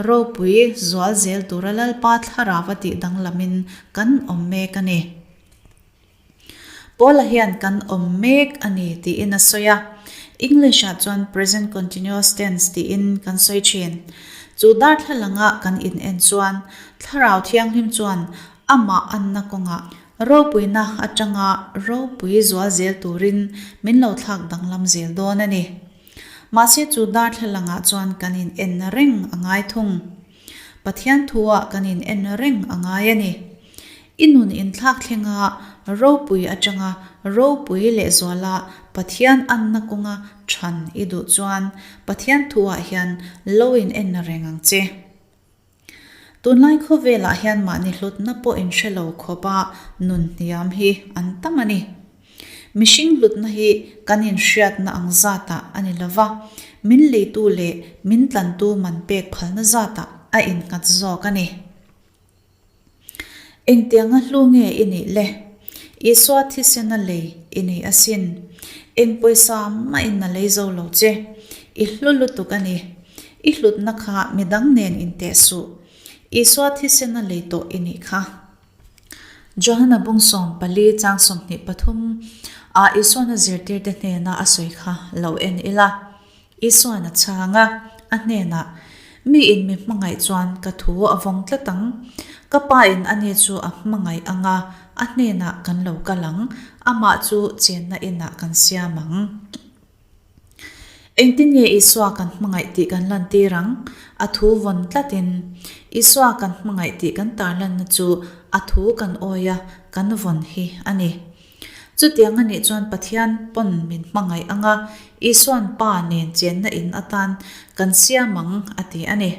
ropui zual zel tura Lalpa thlarau a tih danglamin kan awm mek a ni. Paula hian kan awm mek a ni tiin a sawi a. English-ah chuan present continuous tense tiin kan sawi thin. Chu darthlalanga kan in en chuan Thlarau Thianghlim chuan amah anna kawngah ropuina atanga ropui zual zel turin min lo thlak danglam zel dawn a ni. Mahse chu darthlalangah chuan kan in en reng a ngai thung. Pathian thu-ah kan in en reng a ngai a ni. I nun inthlak thlenga ropui atanga ropui lehzuala Pathian anna kawnga than i duh chuan Pathian thu-ah hian lo in en reng ang che. Tunlai khawvelah hian mahni hlutna pawh inhre lo khawpa nun hniam hi an tam a ni. Mihring hlutna hi kan inhriatna ang zatah a ni lova, min leitu leh min tlantu man pek phalna zatah a innghat zawk a ni. Engtianga hlu nge i nih le? Isua thisena lei i nei asin. Eng pawisa mahin a lei zo lo che. I hlu lutuk a ni. I hlutna kha midang nen inteh suh. Isua thisena lei tawh i nih kha. Johana bung 14 chang 23 ah Isuana zirtirte hnena a sawi kha lo en ila. Isuan a chhang a, a hnenah, Mi in mi hmangaih chuan ka thu a vawng tlat ang. Ka pa in ani chu a hmangaih ang a, a hnenah kan lo kal ang, amah chu chenna inah kan siam ang. Engtin nge Isua kan hmangaih tih kan lantir ang? A thu vawn tlatin. Isua kan hmangaih tih kan tarlanna chu a thu kan awi a, kan vawn hi a ni. Chutiang a nih chuan Pathian pawn min hmangaih ang a, Isua'n Pa nen chenna in atan kan siam ang a ti a ni.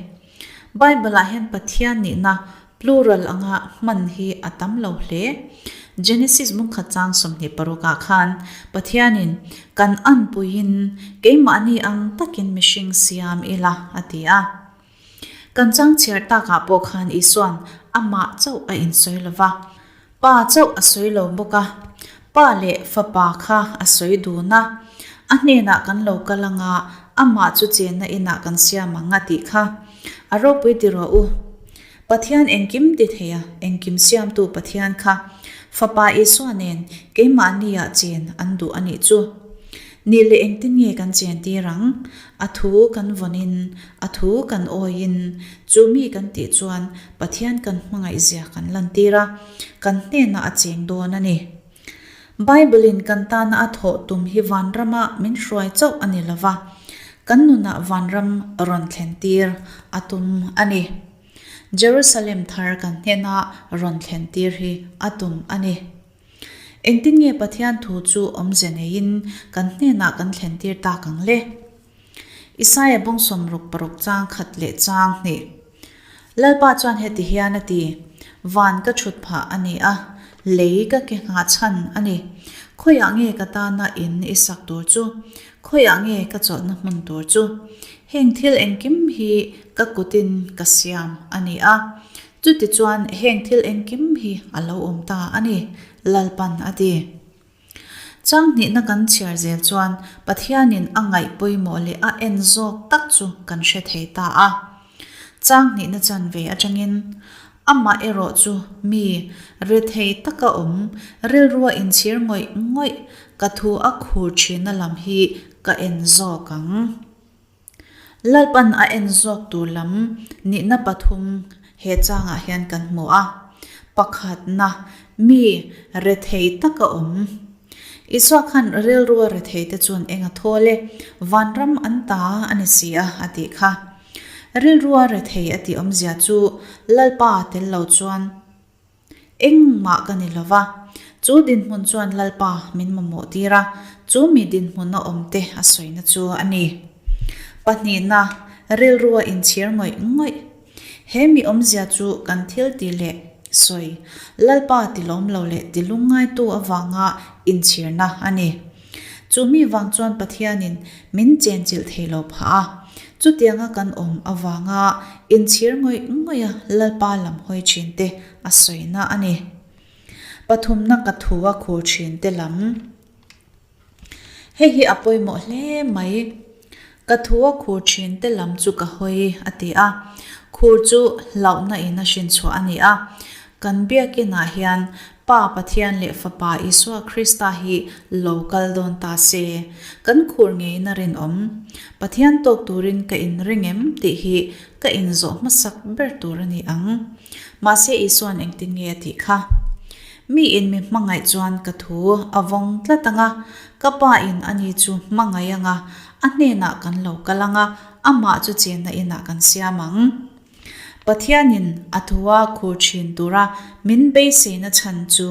Bible-ah hian Pathian nihna plural anga hman hi a tam lo hle. Genesis bungkhat chang 26 ah khan Pathianin kan anpuiin keimahni ang takin mihring siam ila a ti a. Kan chang chhiar takah pawh khan Isua'n amah chauh a insawi lo va. Pa chauh a sawi lo bawk a, Pa leh Fapa kha a sawi dun a. A hnenah kan lo kal anga amah chu chenna inah kan siam ang a tih kha a ropui ti rawh u. Pathian engkim ti thei a, engkim siamtu Pathian kha Fapa Isua nen keimahnia chen an duh a nih chu. Nih leh engtin nge kan chen tir ang? A thu kan vawnin, a thu kan awiin, chu mi kan tih chuan Pathian kan hmangaihzia kan lantir a, kan hnenah a cheng dawn a ni. Bible-in kan tana a thawh tum hi vanrama min hruai chauh a ni lo va, kan nunah vanram rawn thlentir a tum a ni. Jerusalem thar kan hnena rawn thlentir hi a tum a ni. Engtin nge Pathian thu chu awmze neiin kan hnenah kan thlentir tak ang le? Isaia bung 66 chang khat leh chang hnih. Lalpa chuan heti hian a ti, Van ka thut phah a ni a, lei ka ke nghah chhan a ni. Khawiah nge ka tana in i sak tur chu? Khawiah nge ka chawlhna hmun tur chu? Heng thil engkim hi ka kutin ka siam a ni a. Chutichuan heng thil engkim hi a lo awm ta a ni, Lalpan a ti. Chang hnihna kan chhiar zel chuan Pathianin a ngaih pawimawh leh a en zawk tak chu kan hre thei ta a. Chang hnihna chanve atangin amah erawh chu mi rethei taka awm, rilrua inchhir ngawih ngawih ka thu a khur thinna lam hi ka en zawk ang. Lalpan a en zawk tur lam nihna pathum he changah hian kan hmu a. Pakhatna, mi rethei taka awm. Isua khan rilrua retheite chuan eng a thawl e, vanram an ta a ni si a, a tih kha. Rilrua rethei a tih awmzia chu Lalpa tel lo chuan, Engmah ka ni lo va, chu dinhmun chuan Lalpa min mamawh tir a, chu mi dinhmun a awmte a sawina chu a ni. Pahnihna, rilru a inchhir ngawih ngawih. He mi awmzia chu kan thil ti leh sawi, Lalpa ti lawm lo leh ti lungngaitu avanga inchhirna a ni. Chu mi vang chuan Pathianin min chenchilh thei lo phah a, chutianga kan awm avanga inchhir ngawih ngawih a Lalpa lam hawi thin te a sawina a ni. Pathumna ka thu a khur thin te lam. Hei hi a pawimawh hle mai. Ka thu a khur thin te lam chu ka hawi a ti a, khur chu hlauhna in a hrinchhuah a ni a. Kan biakinah hian Pa Pathian leh Fapa Isua Krista hi lo kal dawn ta se, kan khur ngeiin a rinawm. Pathian tawk turin ka inring em tih hi ka inzawh hmasak ber tur a ni ang. Mahse Isua'n engtin nge a tih kha? Miin mi hmangaih chuan ka thu a vawng tlat ang a, ka Pa in ani chu hmangaih ang a, a hnenah kan lo kal ang a, amah chu chenna inah kan siam ang. Pathianin a thua khur thin tura min beiseina chhan chu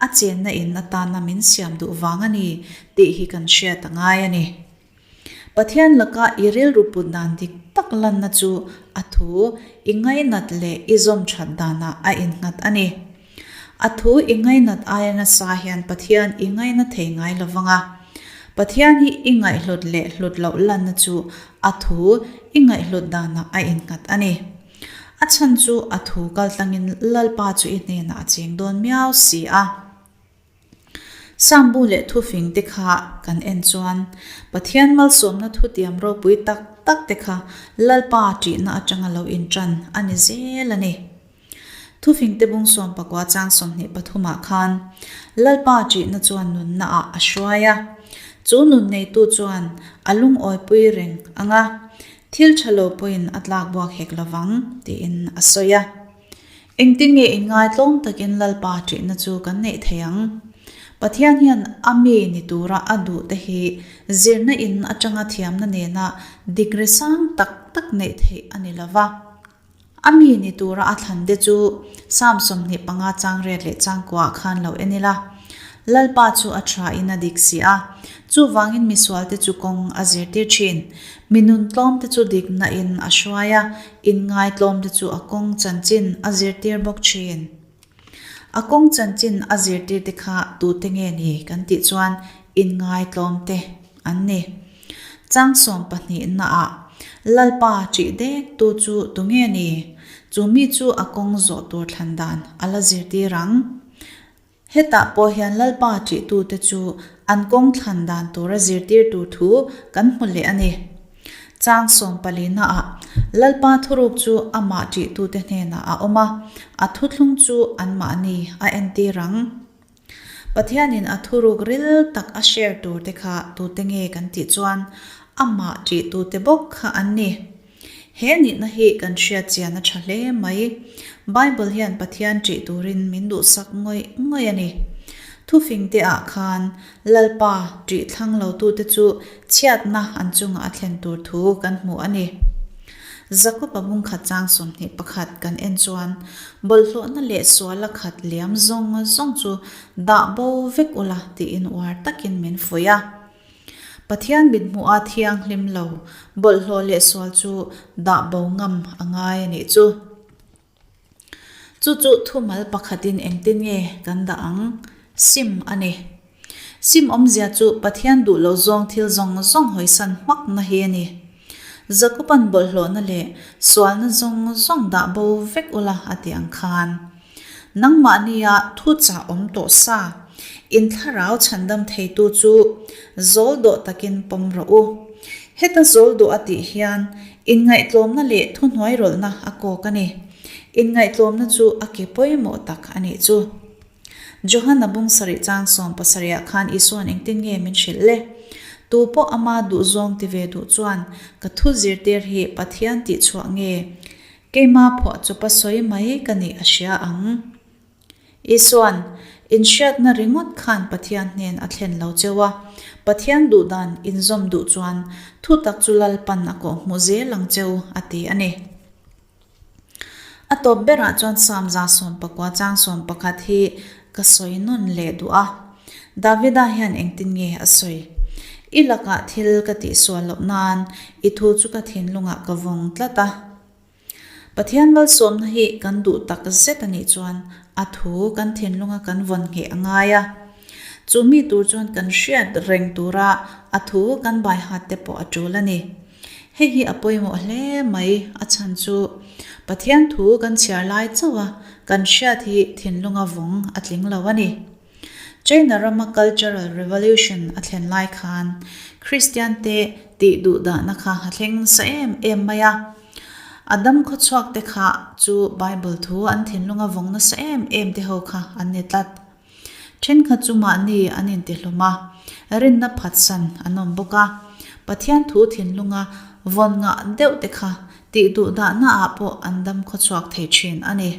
a chenna in atana min siam duh vang a ni tih hi kan hriat a ngai a ni. Pathian laka i rilru put dan dik tak lanna chu a thu i ngainat leh i zawm that danah a innghat a ni. A thu i ngainat aia nasa hian Pathian i ngaina thei ngai lo vang a. Pathian hi i ngaihhlut leh hlut loh lanna chu a thu i ngaihhlut danah a innghat a ni. A chhan chu a thu kaltlangin Lalpa chu i hnenah a cheng dawn miau si a. Sambu leh thufing te kha kan en chuan Pathian malsawmna thutiam ropui tak tak te kha Lalpa ṭihna aṭanga lo inṭan a ni zel a ni. Thufing te bung sawmpakua chang 23 ah khan Lalpa ṭihna chuan nunna ah a hruai a, chu nun neitu chuan a lungawipui reng ang a, thil ṭha lo pawhin a tlak buak hek lovang tiin a sawi a. Engtin nge inngaitlawm takin Lalpa ṭihna chu kan neih thei ang? Pathian hian a mi ni tura a duh te hi zirna in aṭanga thiamna nena degree sang tak tak neih theih a ni lo va. A mi ni tura a thlan te chu Psalm 25 chang riat leh chang kuah khan lo en ila. Lalpa chu a tha in a dik si a, chuvangin misualte chu kawng a zirtir thin. Mi nun tlawmte chu dikna in a hruai a, inngaitlawmte chu a kawng chanchin a zirtir bawk thin. A kawng chanchin a zirtirte kha tute nge ni kan tih chuan inngaitlawmte an ni. Chang sawmpahnihnaah Lalpa ṭih dektu chu tunge ni? Chu mi chu a kawng zawh tur thlan dan a la zirtir ang. Hetah pawh hian Lalpa ṭihtute chu an kawng thlan dan tura zirtir tur thu kan hmu leh a ni. Chang sawmpalinaah Lalpa thuruk chu amah ṭihtute hnenah a awm a, a thuthlung chu anmahni a entir ang. Pathianin a thuruk ril tak a share turte kha tute nge kan tih chuan amah ṭihtute bawk kha an ni. He nihna hi kan hriat chian a tha hle mai. Bible hian Pathian ṭih turin min duhsak ngawih ngawih a ni. Thufingte ah khan Lalpa ṭih thlang lotute chu chhiatna an chungah a thlen tur thu kan hmu a ni. Jakob-a bungkhat chang 21 kan en chuan bawlhhlawhna leh suala khat liam zawng zawng chu dah bo vek ula tiin uar takin min fuih a. Pathian mithmuha thianghlim lo bawlhhlawh leh sual chu dah bo ngam a ngai a nih chu. Chu chu thumal pakhatin engtin nge kan dah ang? Sim a ni. Sim awmzia chu Pathian duh lo zawng thil zawng zawng hawisan hmakna hi a ni. Jakoban bawlhhlawhna leh sualna zawng zawng dah bo vek ula a ti ang khan. Nangmahnia thuchah awm tawh sa, in thlarau chhandam theitu chu zawl dawh takin pawm rawh u. Heta zawl dawh a tih hian inngaihtlawmna leh thuhnuairawlhna a kawk a ni. Inngaihtlawmna chu a ke pawimawh tak a nih chu. Johana bung sarih chang 70 ah khan Isua'n engtin nge min hrilh le? Tu pawh ama duhzawng ti ve duh chuan ka thu zirtir hi Pathian tihchhuah nge? Keima phuah chupa sawi mai ka nih a hria ang. Isua'n, Inhriatna ringawt khan Pathian hnen a thlen lo cheu a, Pathian duhdan inzawm duh chuan thutak chu Lalpan a kawhhmuh zel ang cheu, a ti a ni. A tawp berah chuan Psalm 119 chang 11 hi ka sawi nawn leh duh a. Davida hian engtin nge a sawi? I lakah thil ka tihsual loh nan i thu chu ka thinlungah ka vawng tlat a. Pathian malsawmna hi kan duh tak zet a nih chuan a thu kan thinlunga kan vawn ngheh a ngai a. Chu mi tur chuan kan hriat reng tura a thu kan baihat te pawh a tul a ni. Hei hi a pawimawh hle mai, a chhan chu Pathian thu kan chhiar lai chauh a kan hriat hi thinlunga vawng a tling lo a ni. China rama Cultural Revolution a thlen lai khan Kristian te tih duh dahna kha a thleng nasa em em mai a. A dam khawchhuak te kha chu Bible thu an thinlunga vawng nasa em em te ho kha an ni tlat. Thenkhat chu mahni an intihlum a, rinna phatsan an awm bawk a. Pathian thu thinlunga vawn ngah deuh te kha tih duh dahna ah pawh an dam khawchhuak thei thin a ni.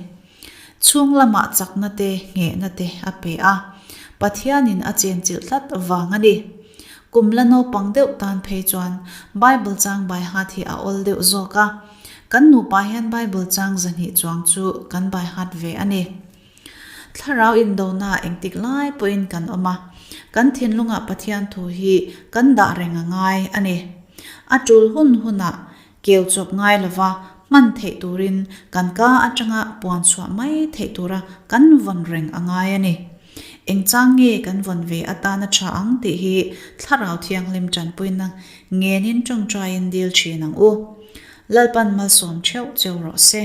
Chhung lamah chakna te, nghehna te a pe a, Pathianin a chenchilh tlat vang a ni. Kum la naupang deuh tan phei chuan Bible chang baihat hi a awl deuh zawk a. Kan nupa hian Bible chang 200 chuang chu kan baihat ve a ni. Thlarau indona engtik lai pawhin kan awm a, kan thinlungah Pathian thu hi kan dah reng a ngai a ni. A tul hun hunah keu chawp ngai lova hman theih turin kan ka atanga puan chhuah mai theih tura kan vawn reng a ngai a ni. Eng chang nge kan vawn ve atana tha ang tih hi Thlarau Thianghlim tanpuina ngenin tawngtaiin dil thin ang u. Lalpan malsawm theuh cheu rawh se.